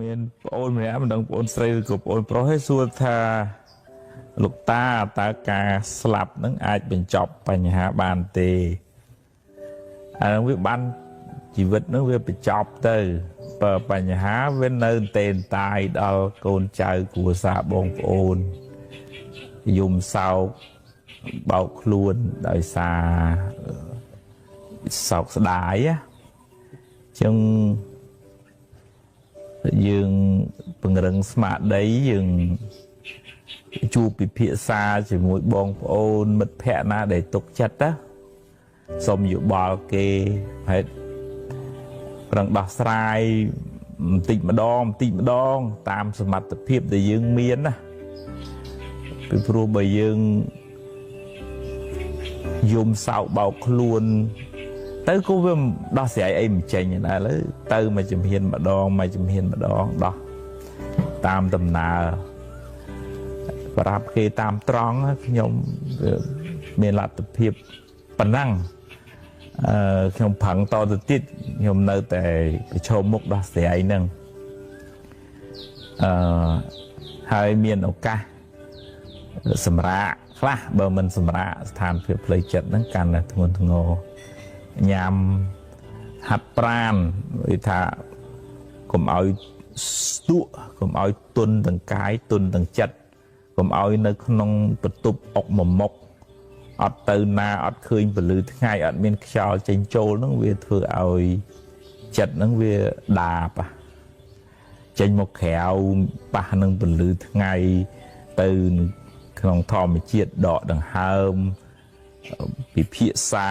មានប្អូនម្នាក់មិនដឹងប្អូនស្រីឬក៏ប្អូនប្រុសទេសួរថាលោកតាតើការស្លាប់នឹងអាចបញ្ចប់បញ្ហាបានទេអានឹងវាបានជីវិតនឹងវាបញ្ចប់ទៅបើបញ្ហាវានៅទេនតាយដល់កូនចៅគ្រួសារបងប្អូនយំសោកបោកខ្លួនដោយសារសោកស្ដាយណាចឹងយើងពង្រឹងស្មារតីយើងជួបពិភាក្សាជាមួយបងប្អូនមិត្តភក្តិណាដែលទុកចិត្តណាសូមយោបល់គេហេតុប្រឹងដោះស្រាយបន្តិចម្ដងបន្តិចម្ដងតាមសមត្ថភាពដែលយើងមានណាពីព្រោះបើយើងយំសោកបោកខ្លួនទៅក៏វាដោះស្រាយអីមិនចេញដែរឥឡូវទៅមួយជំហានម្ដងមួយជំហានម្ដងដោះតាមដំណើរប្រាប់គេតាមត្រង់ខ្ញុំមានលទ្ធភាពប៉ុណ្ណឹងខ្ញុំប្រឹងតទៅទៀតខ្ញុំនៅតែប្រឈមមុខដោះស្រាយហ្នឹងហើយមានឱកាសសម្រាកខ្លះបើមិនសម្រាកស្ថានភាពផ្លូវចិត្តហ្នឹងកាន់តែធ្ងន់ធ្ងរញ៉ាំហាត់ប្រាណវាថាកុំឲ្យស្ទក់កុំឲ្យទន់ទាំងកាយទន់ទាំងចិត្តកុំឲ្យនៅក្នុងបន្ទប់អុកមួយមុខអត់ទៅណាអត់ឃើញពលឺថ្ងៃអត់មានខ្យល់ចេញចូលហ្នឹងវាធ្វើឲ្យចិត្តហ្នឹងវាដាបចេញមកក្រៅប៉ះនឹងពលឺថ្ងៃទៅក្នុងធម្មជាតិដកដង្ហើមពិភាក្សា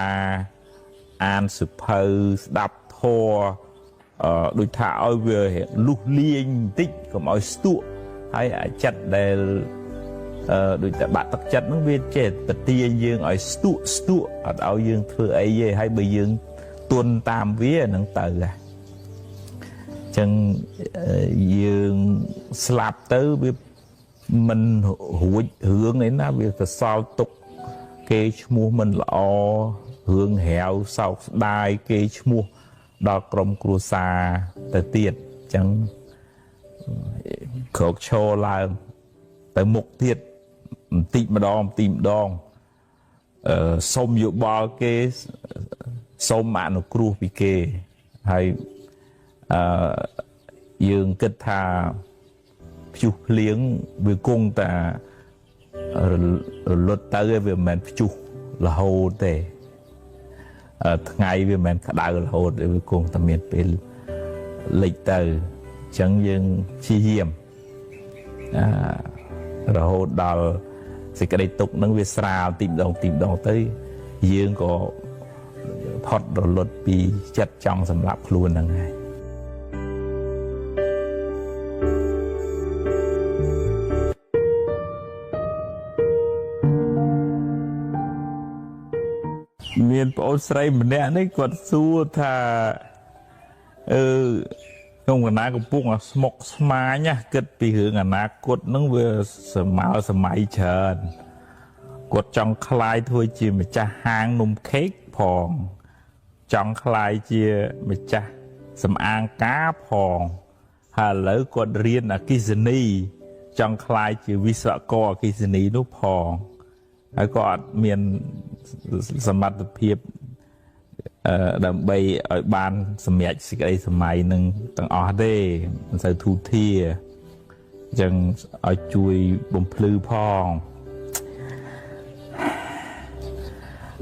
អានសភៅស្ដាប់ធម៌ដូចថាឲ្យវាលុះលាញបន្តិចកុំឲ្យស្ទក់ហើយអាចិត្តដែលដូចតែបាក់ទឹកចិត្តហ្នឹងវាចេះបទាញយើងឲ្យស្ទក់ស្ទក់អត់ឲ្យយើងធ្វើអីទេហើយបើយើងទន់តាមវាហ្នឹងទៅហ៎ចឹងយើងស្លាប់ទៅវាមិនរួចរឿងអីណាវាសសល់ទុកគេឈ្មោះមិនល្អរឿងរាវសោកស្ដាយគេឈ្មោះដល់ក្រុមគ្រួសារទៅទៀតចឹងក្រោកឈរឡើងទៅមុខទៀតបន្តិចម្ដងបន្តិចម្ដងសុំយោបល់គេសុំអនុគ្រោះពីគេហើយយើងគិតថាព្យុះភ្លៀងវាគង់តែរលត់ទៅវាមិនមែនព្យុះរហូតទេថ្ងៃវាមិនមែនក្តៅរហូតវាគង់តែមានពេលលិចទៅអញ្ចឹងយើងព្យាយាមរហូតដល់សេចក្តីទុក្ខនឹងវាស្រាលទីម្ដងទីម្ដងទៅយើងក៏ផុតរលត់ពីចិត្តចង់សម្លាប់ខ្លួនហ្នឹងហើយមានប្អូនស្រីម្នាក់នេះគាត់សួរថាក្នុងកណាកំពុងស្មុកស្មាញណាគិតពីរឿងអនាគតហ្នឹងវាសម័យសម័យច្រើនគាត់ចង់ក្លាយធ្វើជាម្ចាស់ហាងនំខេកផងចង់ក្លាយជាម្ចាស់សម្អាងការផងហើយឥឡូវគាត់រៀនអគ្គិសនីចង់ក្លាយជាវិស្វករអគ្គិសនីនោះផងហើយក៏អត់មានសមត្ថភាពដើម្បីឲ្យបានសម្រេចសេចក្តីសម័យនឹងទាំងអស់ទេមិនសូវធូធាអញ្ចឹងឲ្យជួយបំភ្លឺផង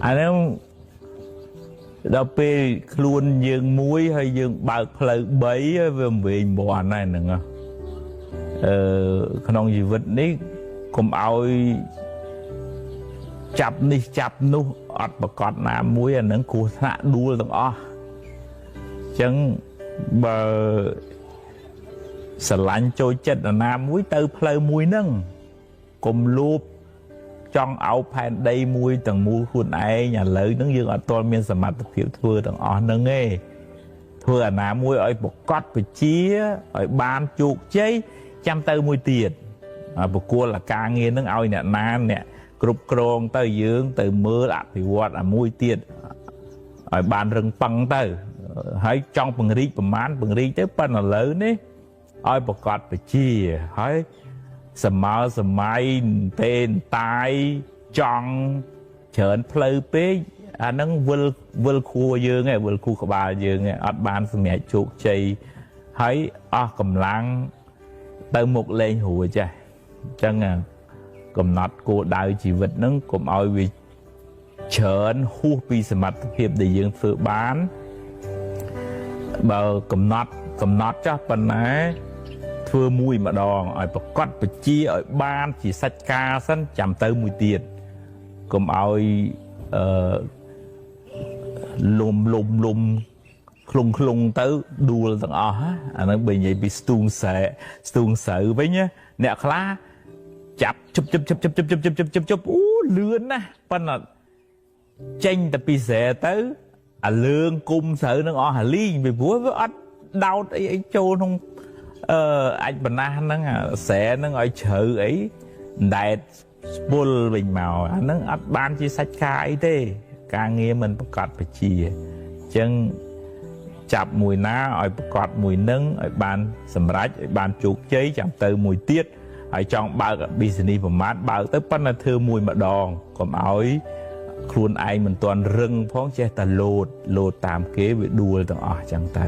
អានោះដល់ពេលខ្លួនយើងមួយហើយយើងបើកផ្លូវ3ហើយវាមិនវិញមាន់ដែរហ្នឹងក្នុងជីវិតនេះកុំឲ្យចាប់នេះចាប់នោះអត់ប្រកាសណាមួយអានឹងគ្រោះថ្នាក់ដួលទាំងអស់អញ្ចឹងបើស្រឡាញ់ចូលចិត្តនរណាមួយទៅផ្លូវមួយហ្នឹងកុំលូបចង់អោបផែនដីមួយទាំងមូលខ្លួនឯងឥឡូវហ្នឹងយើងអត់ទាន់មានសមត្ថភាពធ្វើទាំងអស់ហ្នឹងទេធ្វើអាណាមួយឲ្យប្រកបពជាឲ្យបានជោគជ័យចាំទៅមួយទៀតប្រគល់អាការងារហ្នឹងឲ្យអ្នកណាអ្នកគ្រប់គ្រងទៅយើងទៅមើលអភិវឌ្ឍអាមួយទៀតឲ្យបានរឹងប៉ឹងទៅហើយចង់ពង្រីកប្រមាណពង្រីកទៅប៉ុន្តែឥឡូវនេះ ឲ្យប្រកបពជាហើយសម័យសម័យទេតាយចង់ច្រើនផ្លូវពេកអាហ្នឹងវិលខួរយើងឯងវិលខួរក្បាលយើងឯងអត់បានសម្រេចជោគជ័យហើយអស់កម្លាំងទៅមុខលែងរួចចា៎អញ្ចឹងកំណត់គោលដៅជីវិតហ្នឹងកុំឲ្យវាច្រើនហួសពីសមត្ថភាពដែលយើងធ្វើបានបើកំណត់ចាស់ប៉ុណ្ណាធ្វើមួយម្ដងឲ្យប្រកបពជាឲ្យបានជាសាច់ការសិនចាំទៅមួយទៀតកុំឲ្យអឺលុំលុំលុំឃ្លុងឃ្លុងទៅដួលទាំងអស់អាហ្នឹងបើនិយាយពីស្ទូងស្រែស្ទូងស្រូវវិញអ្នកខ្លះចាប់ជប់ជប់ជប់ជប់ជប់ជប់ជប់ជប់ជប់អូលឿនណាស់ប៉ុន្តែចេញតែពីស្រែទៅអាលឿងគុំស្រូវនឹងអស់អាលីងពីព្រោះវាអត់ដោតអីអីចូលក្នុងអាចបណ្ណាហ្នឹងស្រែហ្នឹងឲ្យជ្រៅអីដែតស្ពុលវិញមកអាហ្នឹងអត់បានជាសាច់ការអីទេការងារមិនប្រកបពជាអញ្ចឹងចាប់មួយណាឲ្យប្រកបមួយនឹងឲ្យបានសម្រេចឲ្យបានជោគជ័យចាំទៅមួយទៀតហើយចង់បើក business ប្រមាណបើកទៅប៉ុន្តែធ្វើមួយម្ដងកុំឲ្យខ្លួនឯងមិនទាន់រឹងផងចេះតែលោតលោតតាមគេវាដួលទាំងអស់ចឹងទៅ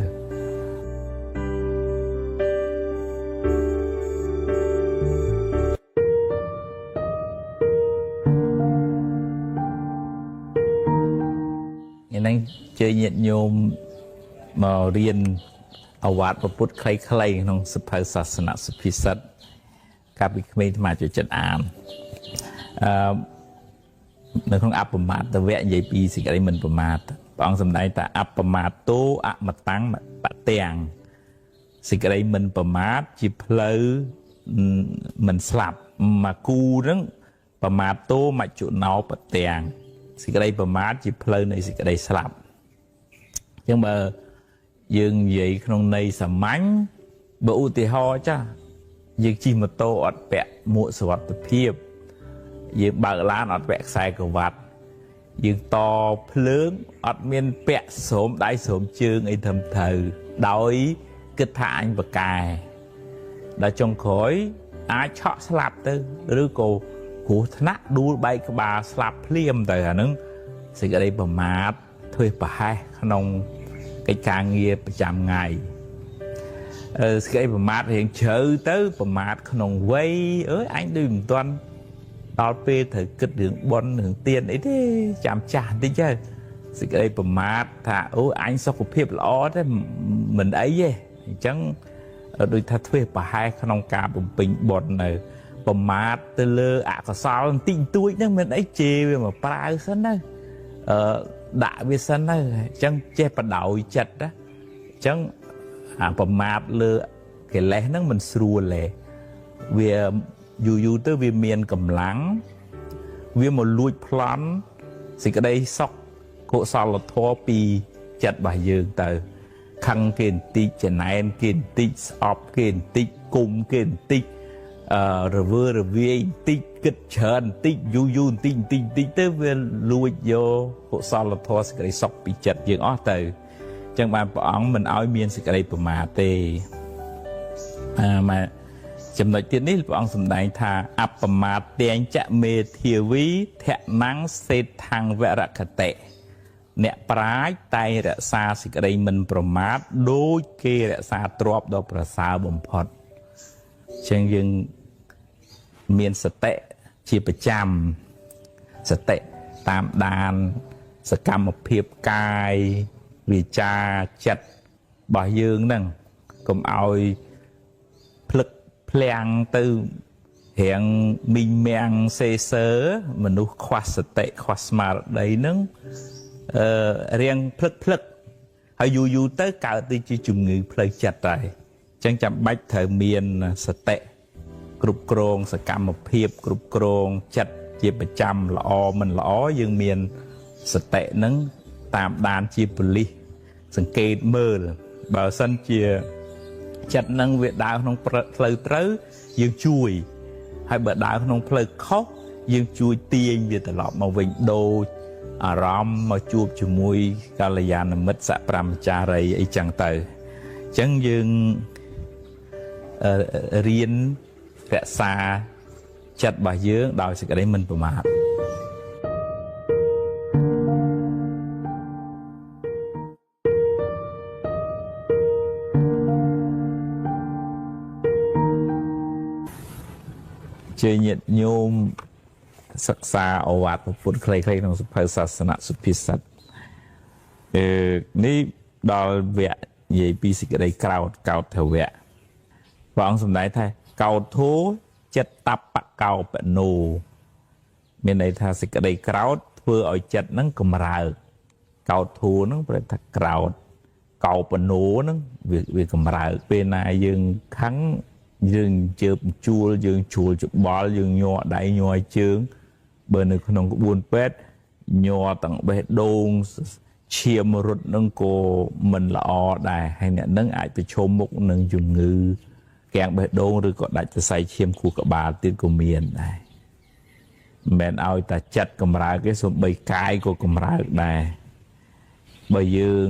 ហ្នឹងជើញាតិញោមមករៀនអវាទពុទ្ធខ្លីៗក្នុងសភៅសាសនសុភាសិតកាលពីក្មេងអាត្មាចូលចិត្តអាននៅក្នុងអបមាទវៈនិយាយពីសេចក្តីមិនប្រមាទព្រះអង្គសម្ដែងថាអបមាទោអមតាំងបទាំងសេចក្តីមិនប្រមាទជាផ្លូវមិនស្លាប់មកគូហ្នឹងប្រមាទោមច្ចុណោបទាំងសេចក្តីប្រមាទជាផ្លូវនៃសេចក្តីស្លាប់អញ្ចឹងបើយើងនិយាយក្នុងន័យសាមញ្ញបើឧទាហរណ៍ចាស់យើងជិះម៉ូតូអត់ពាក់មួកសុវត្ថិភាពយើងបើកឡានអត់ពាក់ខ្សែក្រវ៉ាត់យើងតភ្លើងអត់មានពាក់ស្រោមដៃស្រោមជើងអីត្រឹមត្រូវដោយគិតថាអញបកែដល់ចុងក្រោយអាចឆក់ស្លាប់ទៅឬក៏គ្រោះថ្នាក់ដួលបែកក្បាលស្លាប់ភ្លាមទៅអាហ្នឹងសេចក្តីប្រមាទធ្វើប្រហែសក្នុងកិច្ចការងារប្រចាំថ្ងៃសេចក្តីប្រមាទរៀងជ្រៅទៅប្រមាទក្នុងវ័យអើយអញដូចមិនទាន់ដល់ពេលត្រូវគិតរឿងបុណ្យរឿងទានអីទេចាំចាស់បន្តិចទៅសេចក្តីប្រមាទថាអូអញសុខភាពល្អទេមិនអីទេអញ្ចឹងដូចថាធ្វើប្រហែសក្នុងការបំពេញបុណ្យនៅប្រមាទទៅលើអកុសលបន្តិចបន្តួចហ្នឹងមិនអីជេរវាមកប្រាវសិនទៅដាក់វាសិនទៅអញ្ចឹងចេះបដោយចិត្តណាអញ្ចឹងអាប្រមាទលើកិលេសហ្នឹងមិនស្រួលទេវាយូរយូរទៅវាមានកម្លាំងវាមកលួចប្លន់សេចក្តីសុខកុសលធម៌ពីចិត្តរបស់យើងទៅខឹងគេបន្តិចចំណែនគេបន្តិចស្អប់គេបន្តិចគុំគេបន្តិចរវើរវាយបន្តិចគិតច្រើនបន្តិចយូរយូរបន្តិចបន្តិចបន្តិចទៅវាលួចយកកុសលធម៌សេចក្តីសុខពីចិត្តយើងអស់ទៅអញ្ចឹងបានព្រះអង្គមិនឲ្យមានសេចក្តីប្រមាទទេមកចំណុចទៀតនេះព្រះអង្គសម្ដែងថាអបមាទញ្ចមេធាវីធនំសេដ្ឋੰវរគតិអ្នកប្រាជ្ញតែងរក្សាសេចក្តីមិនប្រមាទដូចគេរក្សាទ្រព្យដ៏ប្រសើរបំផុតអញ្ចឹងយើងមានសតិជាប្រចាំសតិតាមដានសកម្មភាពកាយវាចាចិត្តរបស់យើងហ្នឹងកុំឲ្យភ្លឹកភ្លាំងទៅរាងមីងមាំងសេសើមនុស្សខ្វះសតិខ្វះស្មារតីហ្នឹងរាងភ្លឹកភ្លឹកហើយយូរយូរទៅកើតទៅជាជំងឺផ្លូវចិត្តហើយអញ្ចឹងចាំបាច់ត្រូវមានសតិគ្រប់គ្រងសកម្មភាពគ្រប់គ្រងចិត្តជាប្រចាំល្អមិនល្អយើងមានសតិហ្នឹងតាមដានជាប៉ូលីសសង្កេតមើលបើសិនជាចិត្តនឹងវាដើរក្នុងផ្លូវត្រូវយើងជួយហើយបើដើរក្នុងផ្លូវខុសយើងជួយទាញវាត្រឡប់មកវិញដូចអារម្មណ៍មកជួបជាមួយកល្យាណមិត្តសព្រហ្មចារីអីចឹងទៅអញ្ចឹងយើង រៀនរក្សាចិត្តរបស់យើងដោយសេចក្តីមិនប្រមាទជាញាតិញោមសិក្សាឱវាទពុទ្ធខ្លីៗក្នុងសភៅសាសនសុភាសិតនេះដល់វគ្គនិយាយពីសេចក្តីក្រោធកោធវៈព្រះអង្គសម្ដែងថាកោធោចិត្តបកោបណោមានន័យថាសេចក្តីក្រោធធ្វើឲ្យចិត្តហ្នឹងកម្រើកកោធោហ្នឹងប្រែថាក្រោធកោបណោហ្នឹងវាកម្រើកពេលណាយើងខឹងយើងជើបជួលយើងជួលច្បល់យើងញ័រដៃញ័រជើងបើនៅក្នុងក្បួនពេទ្យញ័រទាំងបេះដូងឈាមរត់នឹងក៏មិនល្អដែរហើយអ្នកនឹងអាចប្រឈមមុខនឹងជំងឺគាំងបេះដូងឬក៏ដាច់សរសៃឈាមខួរក្បាលទៀតក៏មានដែរមិនមែនឲ្យតែចិត្តកម្រើកទេសូម្បីកាយក៏កម្រើកដែរបើយើង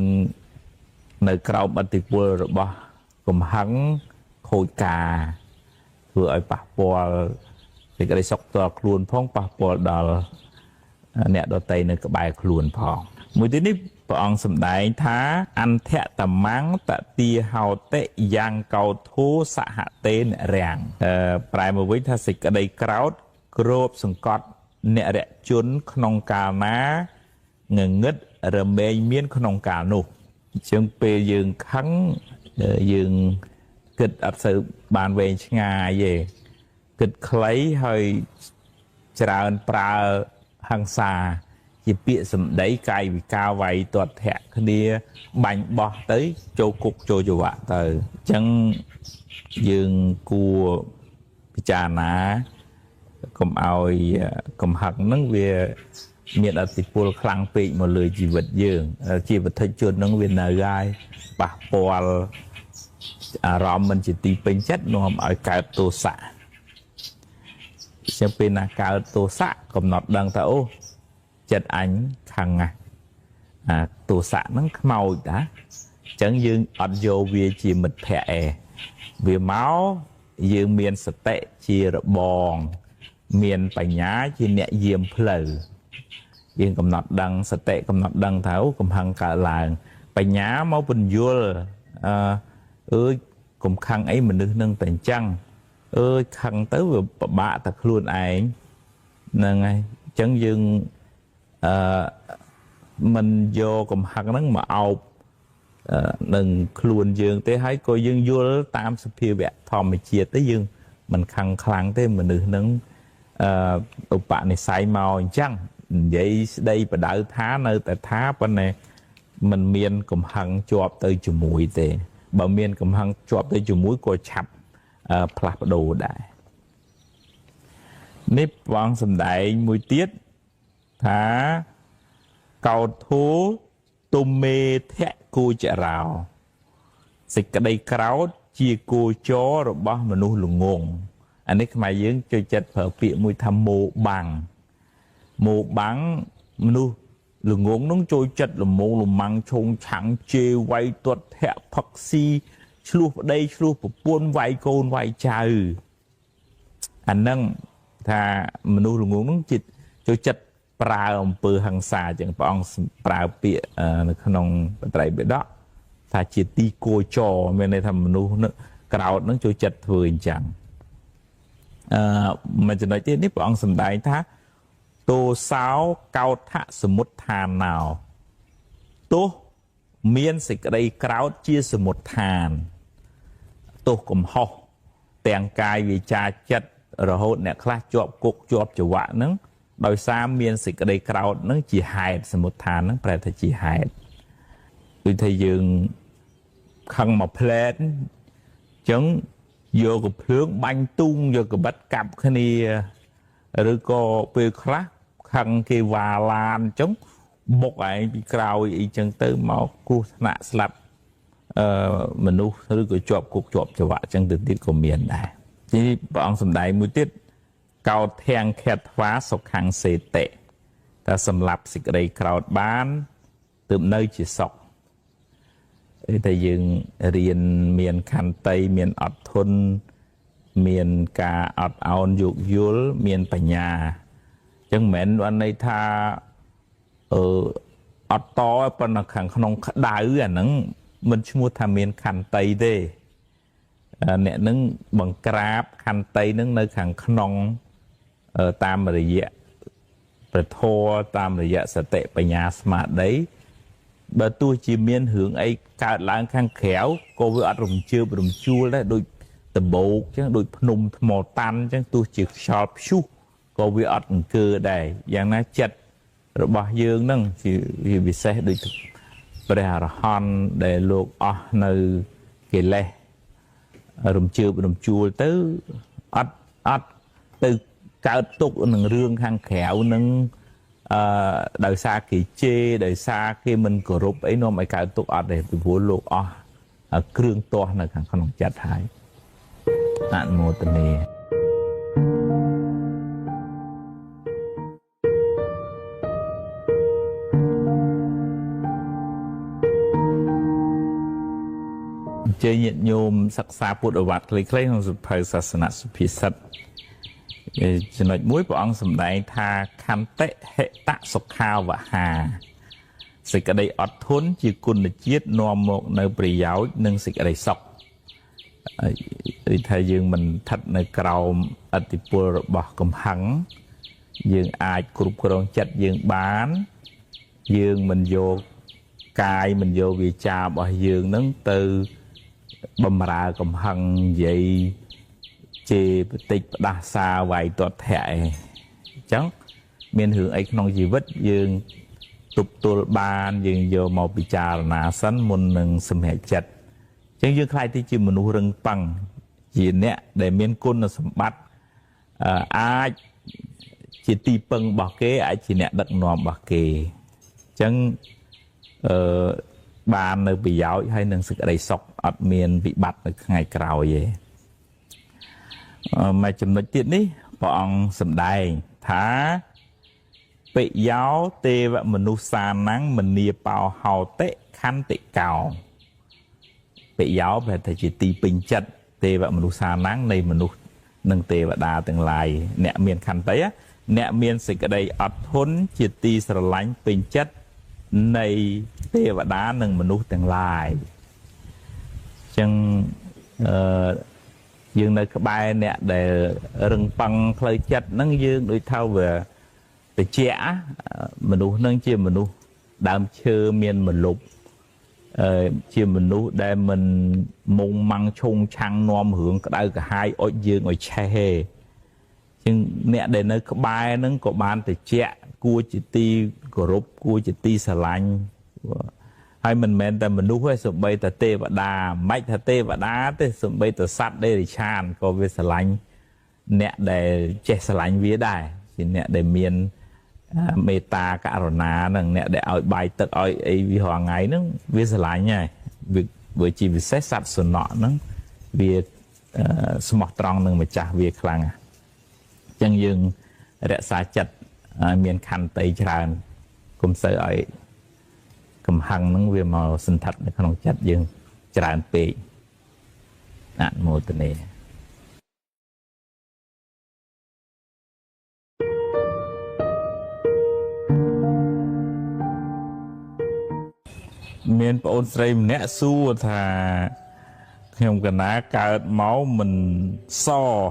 នៅក្រោមឥទ្ធិពលរបស់កំហឹងខូចការធ្វើឲ្យប៉ះពាល់សេចក្តីសុខផ្ទាល់ខ្លួនផងប៉ះពាល់ដល់អ្នកដទៃនៅក្បែរខ្លួនផងមួយទៀតនេះព្រះអង្គសម្ដែងថាអន្ធតមੰតទាហោតិយ៉ាងកោធោសហតេនរាំងប្រែមកវិញថាសេចក្តីក្រោធគ្របសង្កត់អ្នករជនក្នុងកាលណាងងឹតរមែងមានក្នុងកាលនោះអញ្ចឹងពេលយើងខឹងយើងគិតអត់សូវបានវែងឆ្ងាយទេគិតខ្លីហើយច្រើនប្រើហិង្សាជាពាក្យសម្ដីកាយវិការវាយទាត់ធាក់គ្នាបាញ់បោះទៅចូលគុកចូលច្រវាក់ទៅអញ្ចឹងយើងគួរពិចារណាកុំឲ្យកំហឹងហ្នឹងវាមានឥទ្ធិពលខ្លាំងពេកមកលើជីវិតយើងជាវត្ថុជនហ្នឹងវានៅហើយប៉ះពាល់អារម្មណ៍មិនជាទីពេញចិត្តនាំឲ្យកើតទោសៈចឹងពេលណាកើតទោសៈកំណត់ដឹងថាអូចិត្តអញខឹងណាស់អាទោសៈហ្នឹងខ្មោចតាអញ្ចឹងយើងអត់យកវាជាមិត្តភក្តិឯងវាមកយើងមានសតិជារបងមានបញ្ញាជាអ្នកយាមផ្លូវយើងកំណត់ដឹងសតិកំណត់ដឹងថាអូកំហឹងកើតឡើងបញ្ញាមកពន្យល់អើយកុំខឹងអីមនុស្សនឹងតែអញ្ចឹងអើយខឹងទៅវាពិបាកតែខ្លួនឯងហ្នឹងហើយអញ្ចឹងយើងមិនយកកំហឹងហ្នឹងមកអោបនឹងខ្លួនយើងទេហើយក៏យើងយល់តាមសភាវៈធម្មជាតិទេយើងមិនខឹងខ្លាំងទេមនុស្សហ្នឹងឧបនិស្ស័យមកអញ្ចឹងនិយាយស្ដីបដៅថានៅតែថាប៉ុន្តែมันមានកំហឹងជាប់ទៅជាមួយទេបើមានកំហឹងជាប់ទៅជាមួយក៏ឆាប់ផ្លាស់ប្ដូរដែរនេះព្រះអង្គសម្ដែងមួយទៀតថាកោធោទុមេធៈគោចរោសេចក្តីក្រោធជាគោចររបស់មនុស្សល្ងងអានេះខ្មែរយើងចូលចិត្តប្រើពាក្យមួយថាមោបាំងមោបាំងមនុស្សល្ងងនឹងចូលចិត្តលមងលម៉ាំងឆុងឆាំងជេរវាយទាត់ធាក់ផឹកស៊ីឆ្លោះប្តីឆ្លោះប្រពន្ធវាយកូនវាយចៅអានឹងថាមនុស្សល្ងងនឹងចូលចិត្តប្រើអំពើហិង្សាចឹងព្រះអង្គប្រើពាក្យនៅក្នុងបត្រៃបិដកថាជាទីគោចរមានន័យថាមនុស្សនឹងក្រោធនឹងចូលចិត្តធ្វើអញ្ចឹងមួយចំណុចទៀតនេះព្រះអង្គសម្ដែងថាទោសោកោថសមុទ្ឋានណោទោសមានសេចក្តីក្រោធជាសមុទ្ឋានទោសកំហុសទាំងកាយវាចាចិត្តរហូតអ្នកខ្លះជាប់គុកជាប់ច្រវាក់ហ្នឹងដោយសារមានសេចក្តីក្រោធហ្នឹងជាហេតុសមុទ្ឋានហ្នឹងប្រែថាជាហេតុដូចថាយើងខឹងមកផ្លែតអញ្ចឹងយកកំភ្លើងបាញ់ទូងយកកបិតកាប់គ្នាឬក៏ពេលខ្លះខឹងគេវ៉ាឡានអញ្ចឹងបុកឯងពីក្រោយអីចឹងទៅមកគ្រោះថ្នាក់ស្លាប់មនុស្សឬក៏ជាប់គុកជាប់ច្រវាក់អញ្ចឹងទៅទៀតក៏មានដែរទីព្រះអង្គសម្ដែងមួយទៀតកោធាំងខេតថ្វាសុខੰសេតិតែសម្លាប់សេចក្តីក្រោធបានទើបនៅជាសុខ តែយើងរៀនមានខន្តីមានអត់ធន់មានការអត់ឱនយោគយល់មានបញ្ញាអញ្ចឹងមិនមែនបានន័យថាអត់តប៉ុន្តែខាងក្នុងក្តៅអាហ្នឹងមិនឈ្មោះថាមានខន្តីទេអ្នកនឹងបង្ក្រាបខន្តីនឹងនៅខាងក្នុងតាមរយៈព្រះធម៌តាមរយៈសតិបញ្ញាស្មារតីបើទោះជាមានរឿងអីកើតឡើងខាងក្រៅក៏វាអត់រំជើបរំជួលដែរដូចដបោកចឹងដូចភ្នំថ្មតាន់ចឹងទោះជាខ្យល់ព្យុះក៏វាអត់អង្គើដែរយ៉ាងណាចិត្តរបស់យើងហ្នឹងជាពិសេសដូចព្រះអរហន្តដែលលោកអស់នៅកិលេសរំជើបរំជួលទៅអត់ទៅកើតទុកនឹងរឿងខាងក្រៅនឹងដោយសារគេជេរដោយសារគេមិនគោរពអីនាំឲ្យកើតទុកអត់ទេពីព្រោះលោកអស់គ្រឿងទាស់នៅខាងក្នុងចិត្តហើយអនុមោទនាជ័យញាតិញោមសិក្សាពុទ្ធវត្តខ្លីៗក្នុងសៀវភៅសាសនសុភាសិតចំណុចមួយព្រះអង្គសម្ដែងថាខន្តិហិតសុខាវហាសេចក្តីអត់ធន់ជាគុណជាតិនាំមកនៅប្រយោជន៍និងសេចក្តីសុខឬថាយើងមិនស្ថិតនៅក្រោមឥទ្ធិពលរបស់កំហឹងយើងអាចគ្រប់គ្រងចិត្តយើងបានយើងមិនយកកាយមិនយកវាចារបស់យើងនឹងទៅបំរើកំហឹងនិយាយជេរបតិចផ្ដាសាវាយទាត់ធាក់ឯងអញ្ចឹងមានរឿងអីក្នុងជីវិតយើងទប់ទល់បានយើងយកមកពិចារណាសិនមុននឹងសម្រេចចិត្តអញ្ចឹងយើងក្លាយទៅជាមនុស្សរឹងប៉ឹងជាអ្នកដែលមានគុណសម្បត្តិអាចជាទីពឹងរបស់គេអាចជាអ្នកដឹកនាំរបស់គេអញ្ចឹងបាននៅប្រយោជន៍ហើយនឹងសេចក្តីសុខអត់មានវិបត្តិនៅថ្ងៃក្រោយទេមួយចំណុចទៀតនេះព្រះអង្គសម្ដែងថាពិយោទេវមនុស្សសានំមនីបោហោតិខន្តិកោពិយោប្រែថាជាទីពេញចិត្តទេវមនុស្សសានំនៃមនុស្សនិងទេវតាទាំងឡាយអ្នកមានខន្តីអ្នកមានសេចក្តីអត់ធន់ជាទីស្រឡាញ់ពេញចិត្តនៃទេវតានិងមនុស្សទាំងឡាយអញ្ចឹងយើងនៅក្បែរអ្នកដែលរឹងប៉ឹងផ្លូវចិត្តហ្នឹងយើងដូចថាវាតិចមនុស្សហ្នឹងជាមនុស្សដើមឈើមានមលុបជាមនុស្សដែលមិនមុងម៉ាំងឆុងឆាំងនាំរឿងក្តៅក្រហាយអុចយើងឲ្យឆេះទេជាងអ្នកដែលនៅក្បែរហ្នឹងក៏បានតិចគួរជាទីគោរពគួរជាទីស្រឡាញ់ហើយមិនមែនតែមនុស្សទេសូម្បីតែទេវតាមិនថាទេវតាទេសូម្បីតែសត្វដេរិឆានក៏វាស្រឡាញ់អ្នកដែលចេះស្រឡាញ់វាដែរជាអ្នកដែលមានមេត្តាករុណាហ្នឹងអ្នកដែលឲ្យបាយទឹកឲ្យអីវារាល់ថ្ងៃហ្នឹងវាស្រឡាញ់ហើយវាជាពិសេសសត្វសំណក់ហ្នឹងវាស្មោះត្រង់នឹងម្ចាស់វាខ្លាំងអញ្ចឹងយើងរក្សាចិត្តឲ្យមានខន្តីច្រើនកុំសូវឲ្យកំហឹងហ្នឹងវាមកសន្ធិដ្ឋនៅក្នុងចិត្តយើងច្រើនពេកអនុមោទនាមានប្អូនស្រីម្នាក់សួរថាខ្ញុំកណាកើតមកមិនស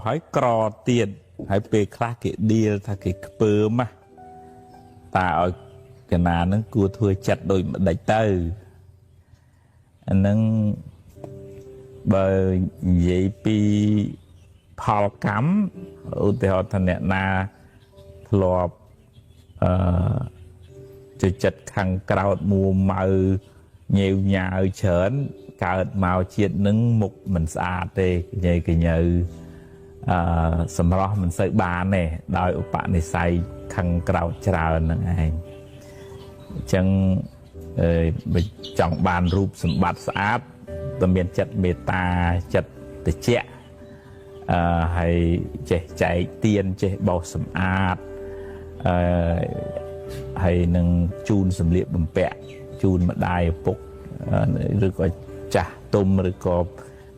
ហើយក្រទៀតហើយពេលខ្លះគេដៀលថាគេខ្ពើមណាតាឲ្យកណានឹងគួរធ្វើចិត្តដូចម្ដេចទៅអានឹងបើនិយាយពីផលកម្មឧទាហរណ៍ថាអ្នកណាធ្លាប់ចូលចិត្តខាងក្រោតមួម៉ៅញ៉េវញ៉ាវច្រើនកើតមកជាតិនឹងមុខមិនស្អាតទេញ៉ៃកញើសម្រស់មិនសូវបានទេដោយឧបនិស្ស័យខាងក្រោតច្រើនហ្នឹងឯងអញ្ចឹងបើចង់បានរូបសម្បត្តិស្អាតតែមានចិត្តមេត្តាចិត្តត្រជាក់ហើយចេះចែកទានចេះបោសសម្អាតហើយនឹងជូនសម្លៀកបំពាក់ជូនម្ដាយឪពុកឬក៏ ទុំឬក៏